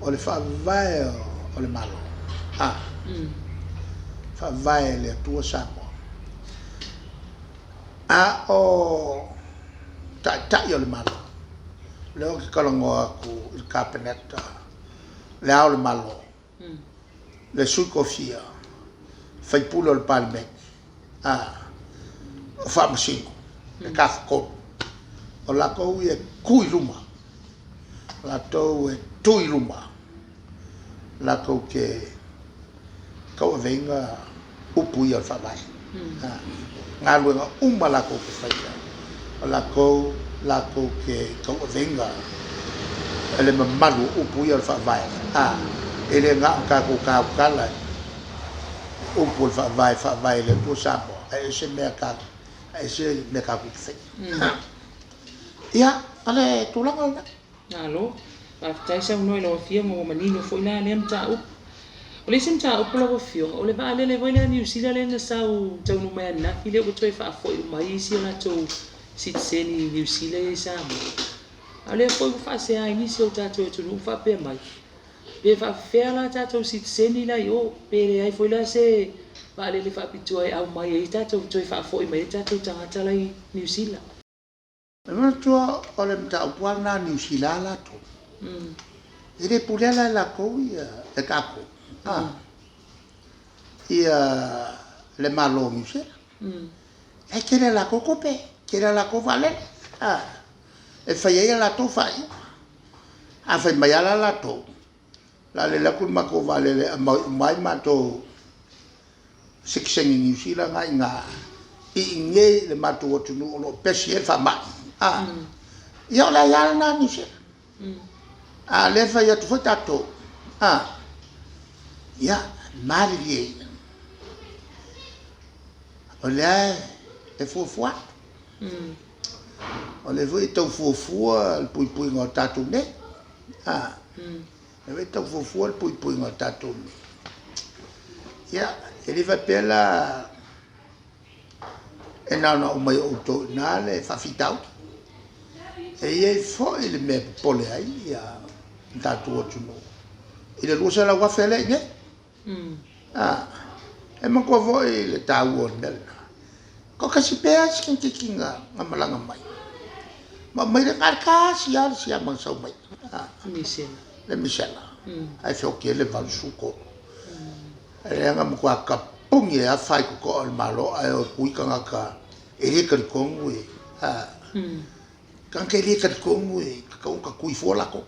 o le faavae o le Malo, a, faavae e le Atua Samoa. A o Taitai o le Malo, lea ou te talanoa atu i le Kapeneta, Le Ao o le Malo, le Sui Tofia, sui usufono o le Palemene, a, o Faamasino, le Tafatolu, o latou ia e tu i luma, latou e tu i luma, latou te tauaveina upu ia o le Faavae. Galuega uma latou te faia, o latou latou te tauaveina le mamalu o upu ia o le Faavae. E le na o tatou tautala i upu o le Faavae, Faavae i le Atua Samoa, ae ese mea ae ese mea tatou te faia. Ia, o le tulaga lena. Malo, faafetai saunoa i lau Afioga ua manino foi la lea mataupu. O le isi mataupu lau Afioga, o le vaalele foi lea a Niu Sila lea na sau taunuu mai ananafi lea ua toe faafoi uma ai isi o latou sitiseni i Niu Sila ia i Samoa. A o lea foi ua faasea ai nisi o tatou atunuu faapea mai, pe faapefea la tatou sitiseni la i o, pe leai foi la se vaalele faapitoa e aumai ai tatou toe faafoi mai ai tatou tagata la i Niu Sila. E manatua o le mataupu lava lena a Niu Sila latou. E le pulea la e latou ia, e tatou, ia le Malo o Niu Sila. E tele a latou tupe, tele a latou vaalele, e fai ai a latou faaiuga. A fai mai lava la latou, o le a lele atu le matou vaalele e aumai uma ai matou sitiseni Niu Sila na i ina i inei i le matou atunuu o lo o pesi ai le faamai. Ia o le aia lena a Niu Sila. A o lea e fai atu foi tatou, ia malilie ia, o lea e fuafua atu. O lea foi e tau fuafua le puipuiga o tatou nei. O lea foi e tau fuafua le puipuiga o tatou nei. Ia, e le faapea la e na ona aumai e outou i ina le faafitauli. E i ai foi le mea e popole ai le tatou atunuu i le 200,000 lea i inei. E manatua foi le taua o le mea lena. Toatasi pea si tamaitiiti na malaga mai, ma aumai le na o le tasi lava le siama na sau mai ai. Le Misela. Ae feoti ai le 83. Lea na matua tapuni ai lava faitotoa o le Malo ae o e tui tagata e le talitonu e tagata e le talitonu e tatau ona tatui fua latou.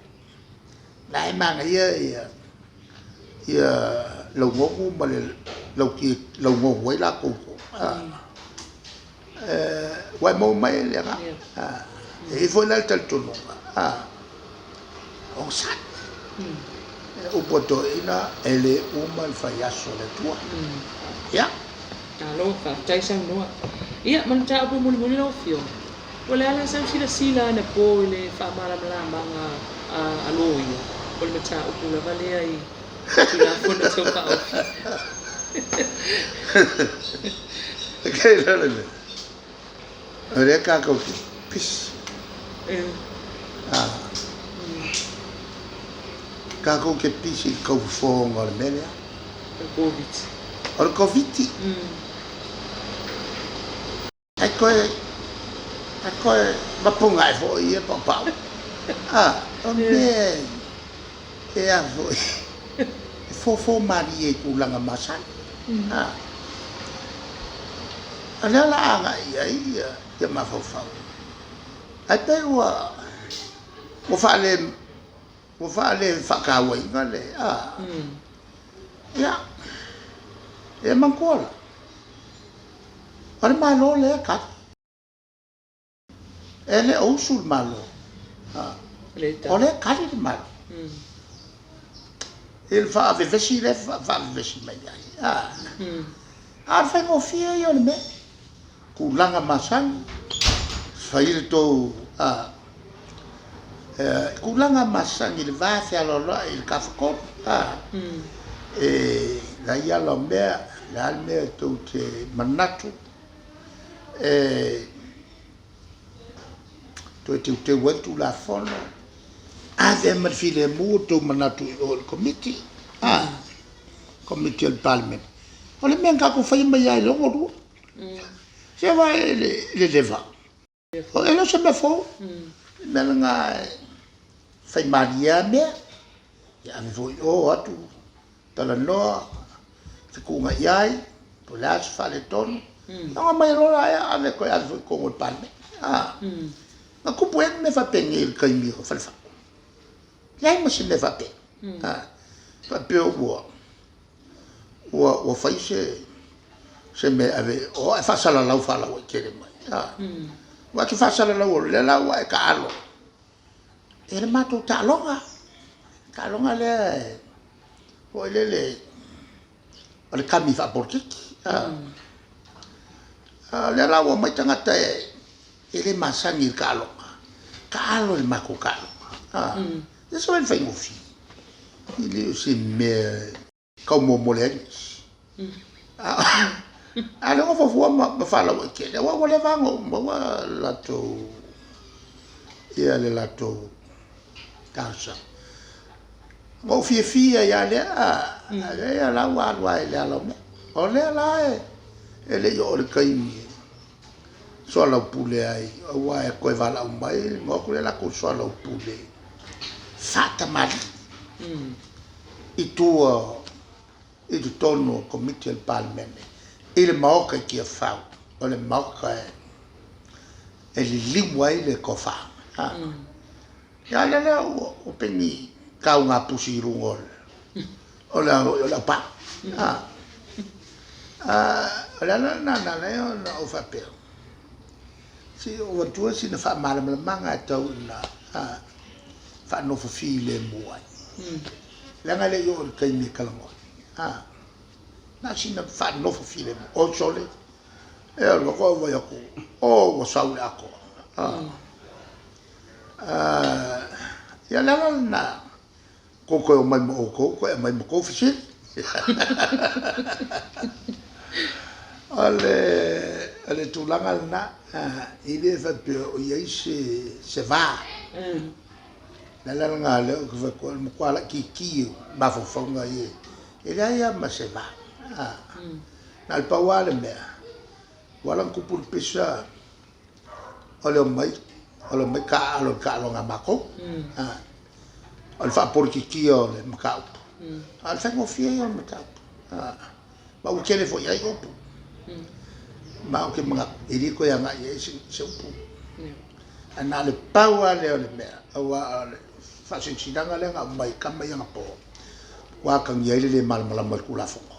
La e manaia ia launonu ma le lauti launonu ai latou. Ua e maua mai le agaga. E i ai foi la le talitonuga, onosai. Upu a toeaiina, e le uma le faiaso o le Atua. Ia. Malo, faafetai saunoa. Ia, ma le mataupu mulimuli lau Afioga, o le a la sau silasila anapo i le faamalamalamaga a loia o le mataupu lava lea i Tulafono Tau Faaofi? O lea tatou te pisi. Tatou te pisi i le taufofoga o le mea lea. O le Koviti. O le Koviti. Ae toe, ae toe mapuga ae foi ia paupau. O mea e a foi, e fofo malie i tulaga masani. O lea o le a agai i ai ia mafaufau. Ae pei ua ua faale ua faale faatauaina le a. Ia, e manatua la, o le Malo lea e tali. E le o usu le Malo, o lea e tali le Malo. I le faavevesi lea e faavevesi mai ai. A o le faigofie ia o le mea. Tulaga masani, fai le tou tulaga masani i le va fealoaloai i le tafatolu. E leai ala o mea, o le a le mea tou te manatu e toe teuteu ai le Tulafono, ave ai ma le filemu o outou manatu i o i le Komiti, Komiti o le Palemene. O le mea na tatou faia mai lava i le 62. Se aua e le leva. E le o se mea fou. Le mea lena e fai malie lava mea. Ia ave foi i o atu, talanoa, fetuunai ai, po o le a se faaletonu. Ona aumai loa lea, ave toe ave foi i totonu o le Palemene. Na tupu ai mea faapenei i le taimi o Falefau. Leai ma se mea faapea. Faapea ua ua fai se mea e ave o ae faasalalau faalauaitele mai. Ua te faasalalau o lea la ua e taalo i le matou taaloga. Taaloga lea e foi lele o le kami faapolokiki. O lea la ua omai tagata e le masani i le taaloga, taalo i le matou taaloga. E se i faigofie. E le o se mea taumomole ai nisi. A lea ua fuafua ma faalauaitele, aua ua leva ona ou maua latou, ia le latou talosaga. Ua ou fiafia ai lava lea, a lea la ua alu lava i le ala o mea. O lea la e le i oo i le taimi e soalaupule ai, aua e toe valaau mai ona o atu lea latou soalaupule faatamalii i tua i totonu o Komiti a le Palemene i le Maota i Tiafau, o le Maota e liliu ai le tofa. Ia lea lea ua pei tauga pusi i luga o le aupa. O le ala lena na ala ai ona ou faapea, se i ou avatua sina faamalamalamaga e tau ina faanofo filemu ai. Leaga e le i oo i le taimi e talanoa ai. Na o sina faanofo filemu. Oi sole, e alu atu ae vaai atu, o ua sau i le atoa. Ia o le ala lena, tou toe omai ma outou, toe aumai ma tou fesili. O le tulaga lena, e le faapea o i ai se va. Le ala lena lea ou te fai atu ai, o le matua laitiiti o mafaufauga ia, e leai lava ma se va. Na o le pau lava le mea, ua ala ona tupu le pisa, o le omai, o le omai taaalo i le taaloga a matou. O le faapolitikia o le mataupu. A o le faigofie ia o le mataupu. Ma ua tele foi i ai upu. Ma ou te manatu, e le toe agai i ai se upu. Ae na o le pau lava lea o le mea, aua o le faasilasilaga lea na aumai e tama ia anapo, ua atagia ai le le malamalama i le Tulafono.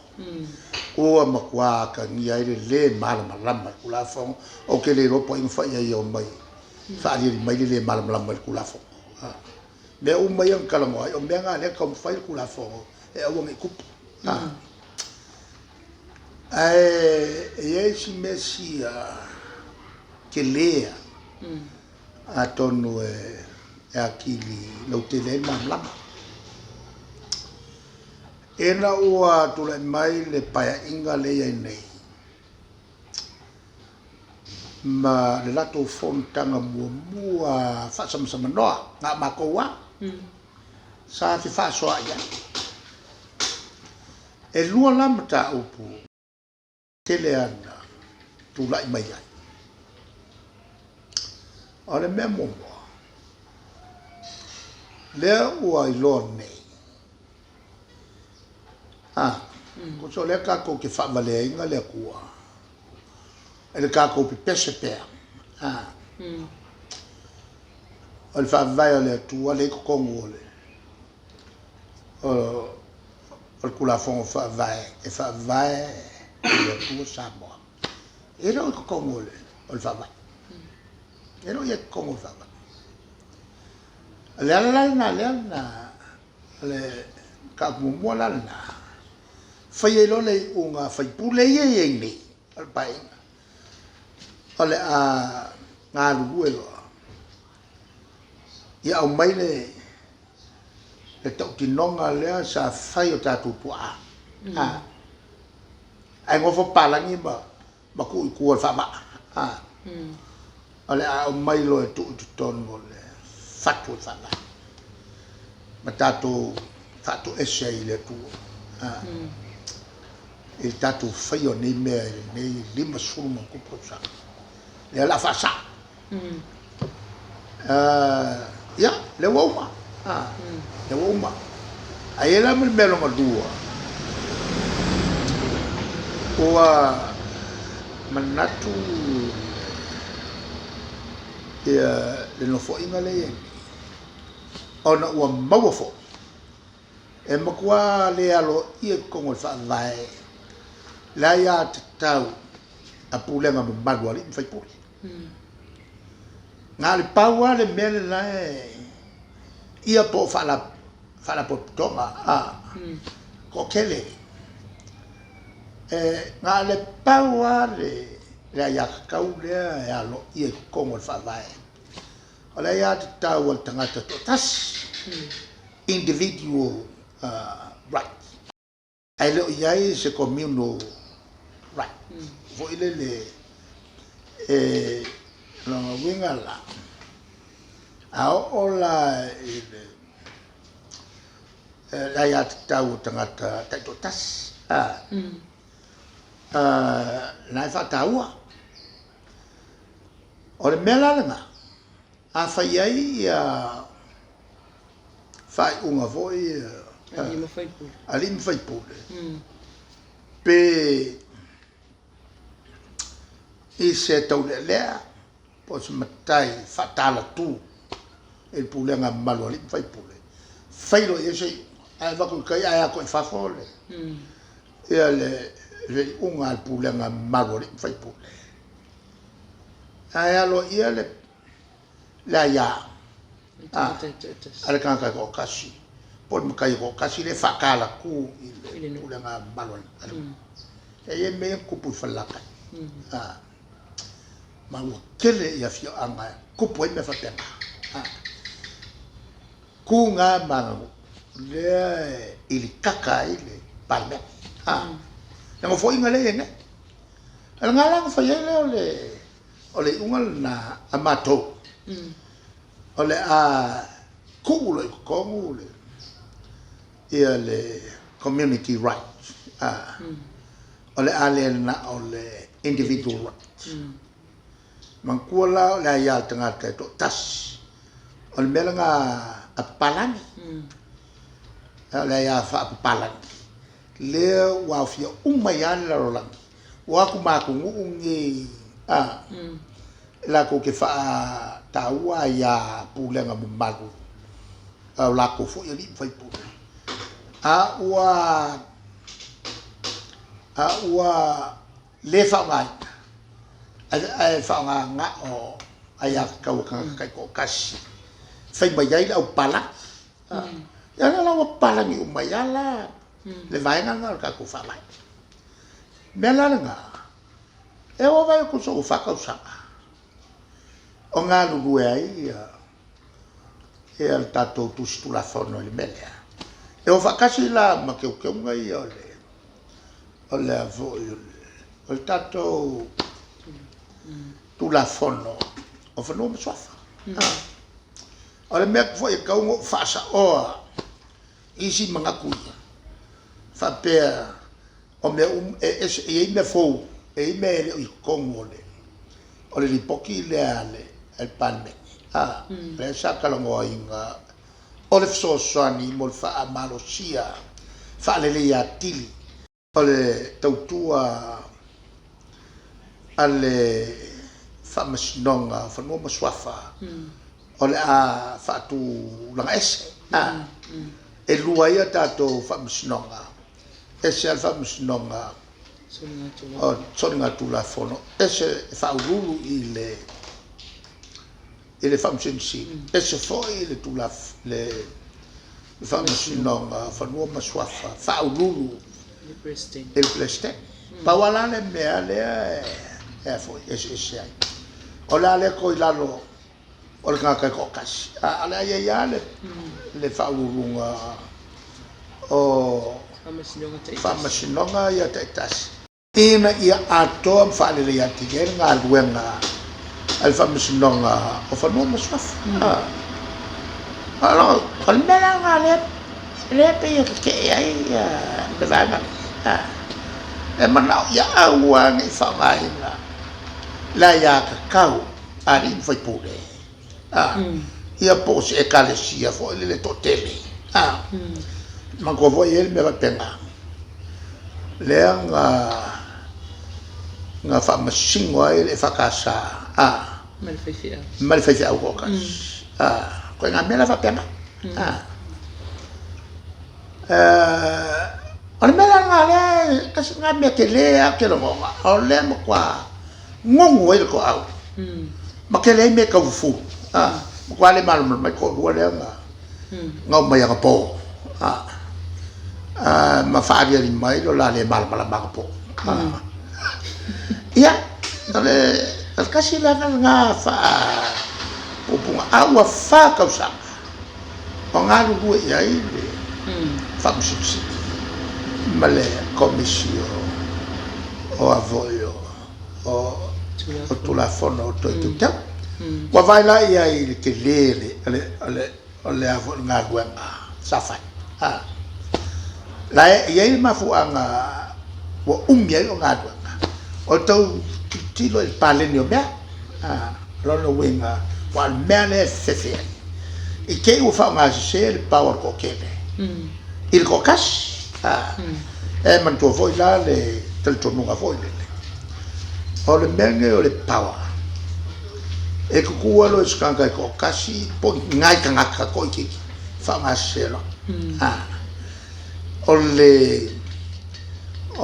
Ua matua atagia ai le le malamalama i le Tulafono. Ou te le iloa po o ai na fai ai e omai faaaliali mai le le malamalama i le Tulafono. Mea uma ia na talanoa ai, o mea na o lea e taumafai le Tulafono e aua ne i tupu. Ae e i ai si mea sia tele lava, atonu e atili lautele ai le malamalama. Ina ua tulai mai le Paeaiga lea e i ai nei ma le latou fonotaga muamua faasamasamanoa, na o matou lava, sa fefaasoaai ai. E lua la mataupu tele lava na tulai mai ai. O le mea muamua, lea ua iloa nei, tusa o lea tatou te faavaleaina le Atua i le tatou pepese pea, o le faavae o le Atua lea e i totonu o le o le Tulafono Faavae e faavae i le Atua Samoa. E le o i totonu o le Faavae. E le o i ai i totonu o le Faavae. O le ala la lena lea na, o le mataupu muamua la lena, fai ai loa le iuga a sui usufono ia e i ai nei o le Paeaiga, o le a galulue loa ia aumai le tautinoga lea sa fai e o tatou tuaa, ae nofo papalagi ma tuu i tua i le faavaa. O le a aumai loa e tuu i totonu o le fatu o le faavae ma tatou faatoese ai i le Atua i le tatou faia o nei mea i lenei 50+ tausaga. Lea o le a faasao. Ia, lea ua uma. Lea ua uma. Ae i ai la ma le mea lona lua, ua manatu le Nofoaiga lea e i ai nei, ona ua maua foi, e matua le aloaia i totonu o le Faavae le aiatatau a pulega mamalu a alii ma faipule. Na o le pau lava le mea le la e ia po o faalapotopotoga toatele. Na o le pau lava le aiatatau lea e aloaia i totonu o le Faavae, o le aiatatau a le tagata e toatasi, individual right. Ae le o i ai se communal right foi lele e lona uiga la, a oo la i le aiatatau o tagata taitoatasi, na e faataua. O le mea la lena, a fai ai ia faaiuga foi alii ma faipule, pe i se taulealea po o se matai faatalatu i le pulega mamalu a alii ma faipule, fai loa i ai se iuga, ae avatu i tai ae ato i fafo le iuga a le pulega mamalu a alii ma faipule. Ae aloaia le aia a le tagata e toatasi po o le matai e toatasi lea e faatalatu i le pulega mamalu a le nuu. E i ai mea ia na tupu i Falelatai ma ua tele i afioaga e tupu ai mea faapena. Tu ga ma aganuu lea e ilikaka ai le Palemene. Le nofoaiga lea e i ai nei. O lena la na fai ai lea o le iuga lena a matou, o le a tuu loa i totonu le ia le community right, o le a le na o le individual right. Manatua la o le aia a le tagata e toatasi, o le mea lena a papalagi, o le aia faapapalagi, lea ua aofia uma ai lava le lalolagi, ua o atu ma atunuu nei latou te faataua aia pulega mamalu a o latou foi alii ma faipule, a ua le faaaogaina, ae faaaoga na o aiatatau a tagata taitoatasi, fai mai ai le aupapalagi. Ia lea la ua papalagi uma ai lava la le vaega lena o le tatou Faavae. O le mea la lena, e oo mai tusa ua 4 tausaga o galulue ai ia le tatou Tusi Tulafono i le mea lea. E o faatasi la ma teuteuga ia o le o le a foi o le tatou Tulafono o Fanua ma Suafa. O le mea foi e tatau ona ou faasaoa isi manatu ia, faapea o mea uma, e ese, e i ai mea fou, e i ai mea e le o i totonu o le lipoti lea a le Palemene, lea sa talanoaina o le fesoasoani mo le faamalosia, faaleleia atili o le tautua a le Faamasinoga o Fanua ma Suafa, o le a faatulaga ese. E lua ai a tatou faamasinoga, ese lava le faamasinoga o soligatulafono, ese e faauluulu i le Faamasino Sili, ese foi le Faamasinoga o Fanua ma Suafa faauluulu i le Peresetene. Pau lava la le mea lea e eseese ai, o le a le toe i lalo o le tagata e toatasi, a o le a i ai lava le faauluuluga o Faamasinoga ia taitasi, ina ia atoa ma faaleleia atili ai le galuega a le Faamasinoga o Fanua ma Suafa. O le mea la lena lea pei e tetee ai le vaega lea, e manao ia aua ne i faaaogaina le aiatatau a alii ma faipule, ia po o se ekalesia foi lele toatele. Manatua foi e i ai le mea faapena, lea na faamasino ai le EFKS ma le faifeau toatasi. Ituaiga mea la faapena. O le mea la lena lea, tasi lena mea tele lava ou te lagona, o lea e matua gugu ai le toau, ma tele ai mea e tau fufulu, matua le malamalama ai le toalua lea na omai anapo, ma faaaliali mai lo la le malamalama anapo. Ia, o le tasi la lena faapuupuuga, a ua 4 tausaga o galulue i ai le Faamasino Sili ma le Komisi o a foi o Tulafono Toe Teuteu. Ua vaai la i ai i le tele o le a foi o le galuega sa fai. La e i ai le mafuaaga ua umi ai o galuega, o le tau tilotilo i le paleni o mea. O lona uiga, aua o le mea lea e fefe ai, i te i ua faaaogasese le power o le toatele i le toatasi. E manatua foi la le talitonuga foi lele, o le mea lenei o le power, e tutu lava loa i se tagata e toatasi po o ni nai tagata toaitiiti, faaaogasese loa. O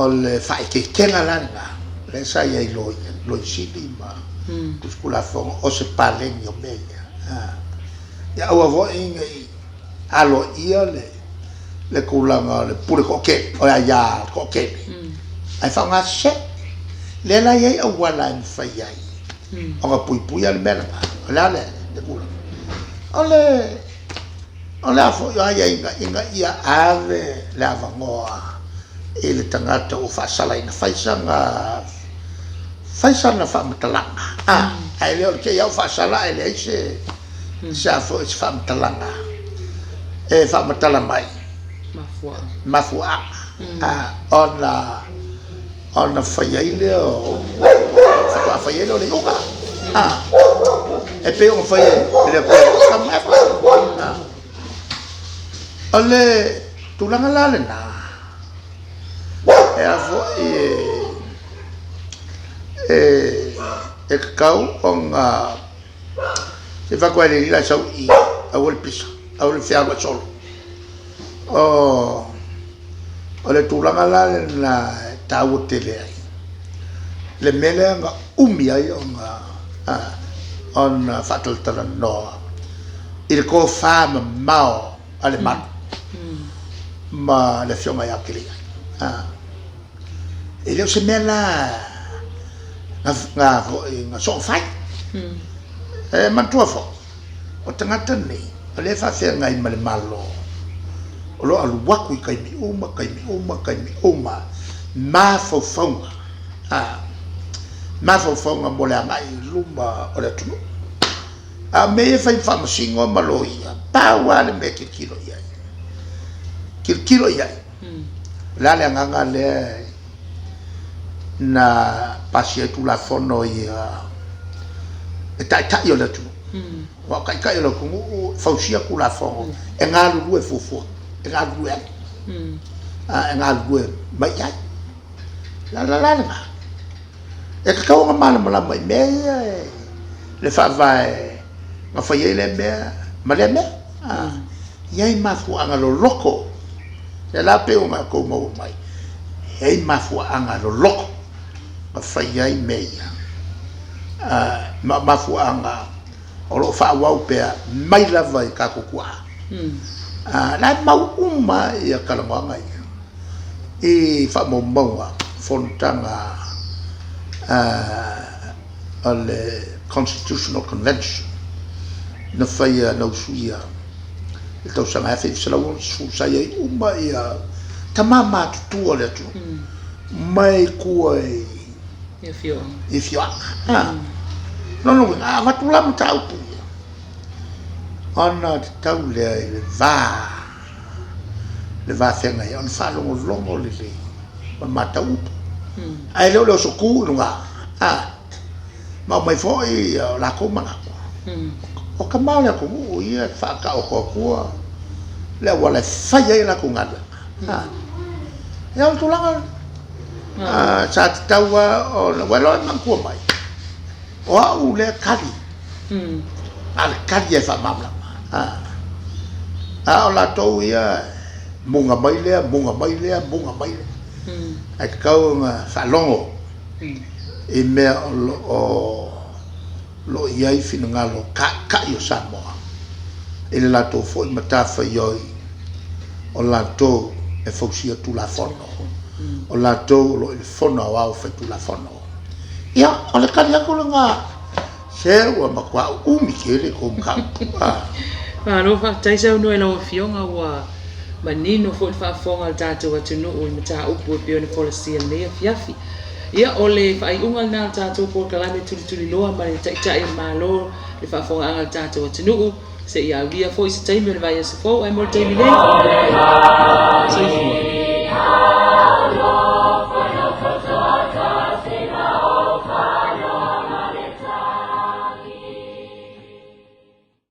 le faaeteetega la lena, lea sa i ai i Loia Sili ma Tusi Tulafono, o se paleni o mea ia. Ia aua foi ne i aloaia le tulaga o le pule toatele, o le aia toatele, ae faaaogasese. Lea la e i ai auala e mafai ai ona puipuia le mea lena. O le a le tulaga? O le O le a foi o aiaiga ina ia ave le avanoa i le tagata ua faasalaina, fai sana, fai sana faamatalaga, a, ae le o le te i lava ua faasala ae leai se, se a foi, se faamatalaga. e faamatala mai mafuaaga ona ona fai ai lea o faatoa fai ai lea o le iuga. E pei ona fai e le Atua ia Atamu ma Eva. O le tulaga la lena, e a foi e tatau ona se i fai atu lava i le alii la e sau i i, aua le pisa, aua le fealuai solo. O le tulaga la lena e taua tele ai le mea lea na umi ai ona faatalatalanoa i le tofa mamao a Lemalu ma le Afioga ia Kelia'i. E le o se mea la na foi na soofai. E manatua foi, o tagata nei, o lea e faafeagai ma le Malo, o lo o alu atu i taimi uma, taimi uma, taimi uma, mafaufauga, mafaufauga mo le agai i luma o le atunuu. A o mea ia e fai ma faamasino ma loia, pau lava le mea e tilotilo i ai, tilotilo i ai, O le a le agaga lea na pasia ai Tulafono ia e taitai o le atunuu. Aua o taitai o le atunuu e fausia Tulafono e galulue fuafua, e galulue ai, e galulue mai i ai. O le ala la lena, e tatau ona malamalama i mea ia le faavae na fai ai lea mea ma lea mea. E i ai mafuaaga loloto, lea la pei ona outou maua mai, e i ai mafuaaga loloto na fai ai mea ia, ma o mafuaaga o lo o faaauau pea mai lava i tatou tuaa. La e mau uma ia talanoaga ia i faamaumauga fonotaga o le Constitutional Convention na faia na usuia i le tausaga 1960 sa i ai uma ia tama matutua o le atunuu mai tua i afioaga. Lona uiga, a avatu la mataupu ia, ona tatau lea i le va, le va feagai ai, ona faalogologo lelei ma matau upu. Ae le o le oso tu i luga, ma aumai foi o latou manatu. O tama o le atunuu ia e faataoto atua le auala e fai ai a latou galuega. Ia o le tulaga lena. Sa tatau lava ona, ua iloa e manatua mai, o au lea e tali, a o le tali e faamalamalama. A o latou ia, muga mai lea, muga mai lea, muga mai lea. Ae tatau ona faalogo i mea o lo o i ai finagalo taitai o Samoa i le latou foi matafaioi o latou e fausia Tulafono, o latou o lo o i le Fono Aoao Faitulafono. Ia, o le tali atu lena, se ua matua uumi tele tou mataupu. Malo faafetai saunoa i lau Afioga, ua manino foi le faafofoga a le tatou atunuu i mataupu e pei ona folasia i lenei afiafi. Ia, o le faaiuga lena o le tatou polokalame tulituliloa ma le Taitai o le Malo, le faafofogaaga a le tatou atunuu, seia aulia foi se taimi o le vaiaso fou, ae mo le taimi nei, soifua.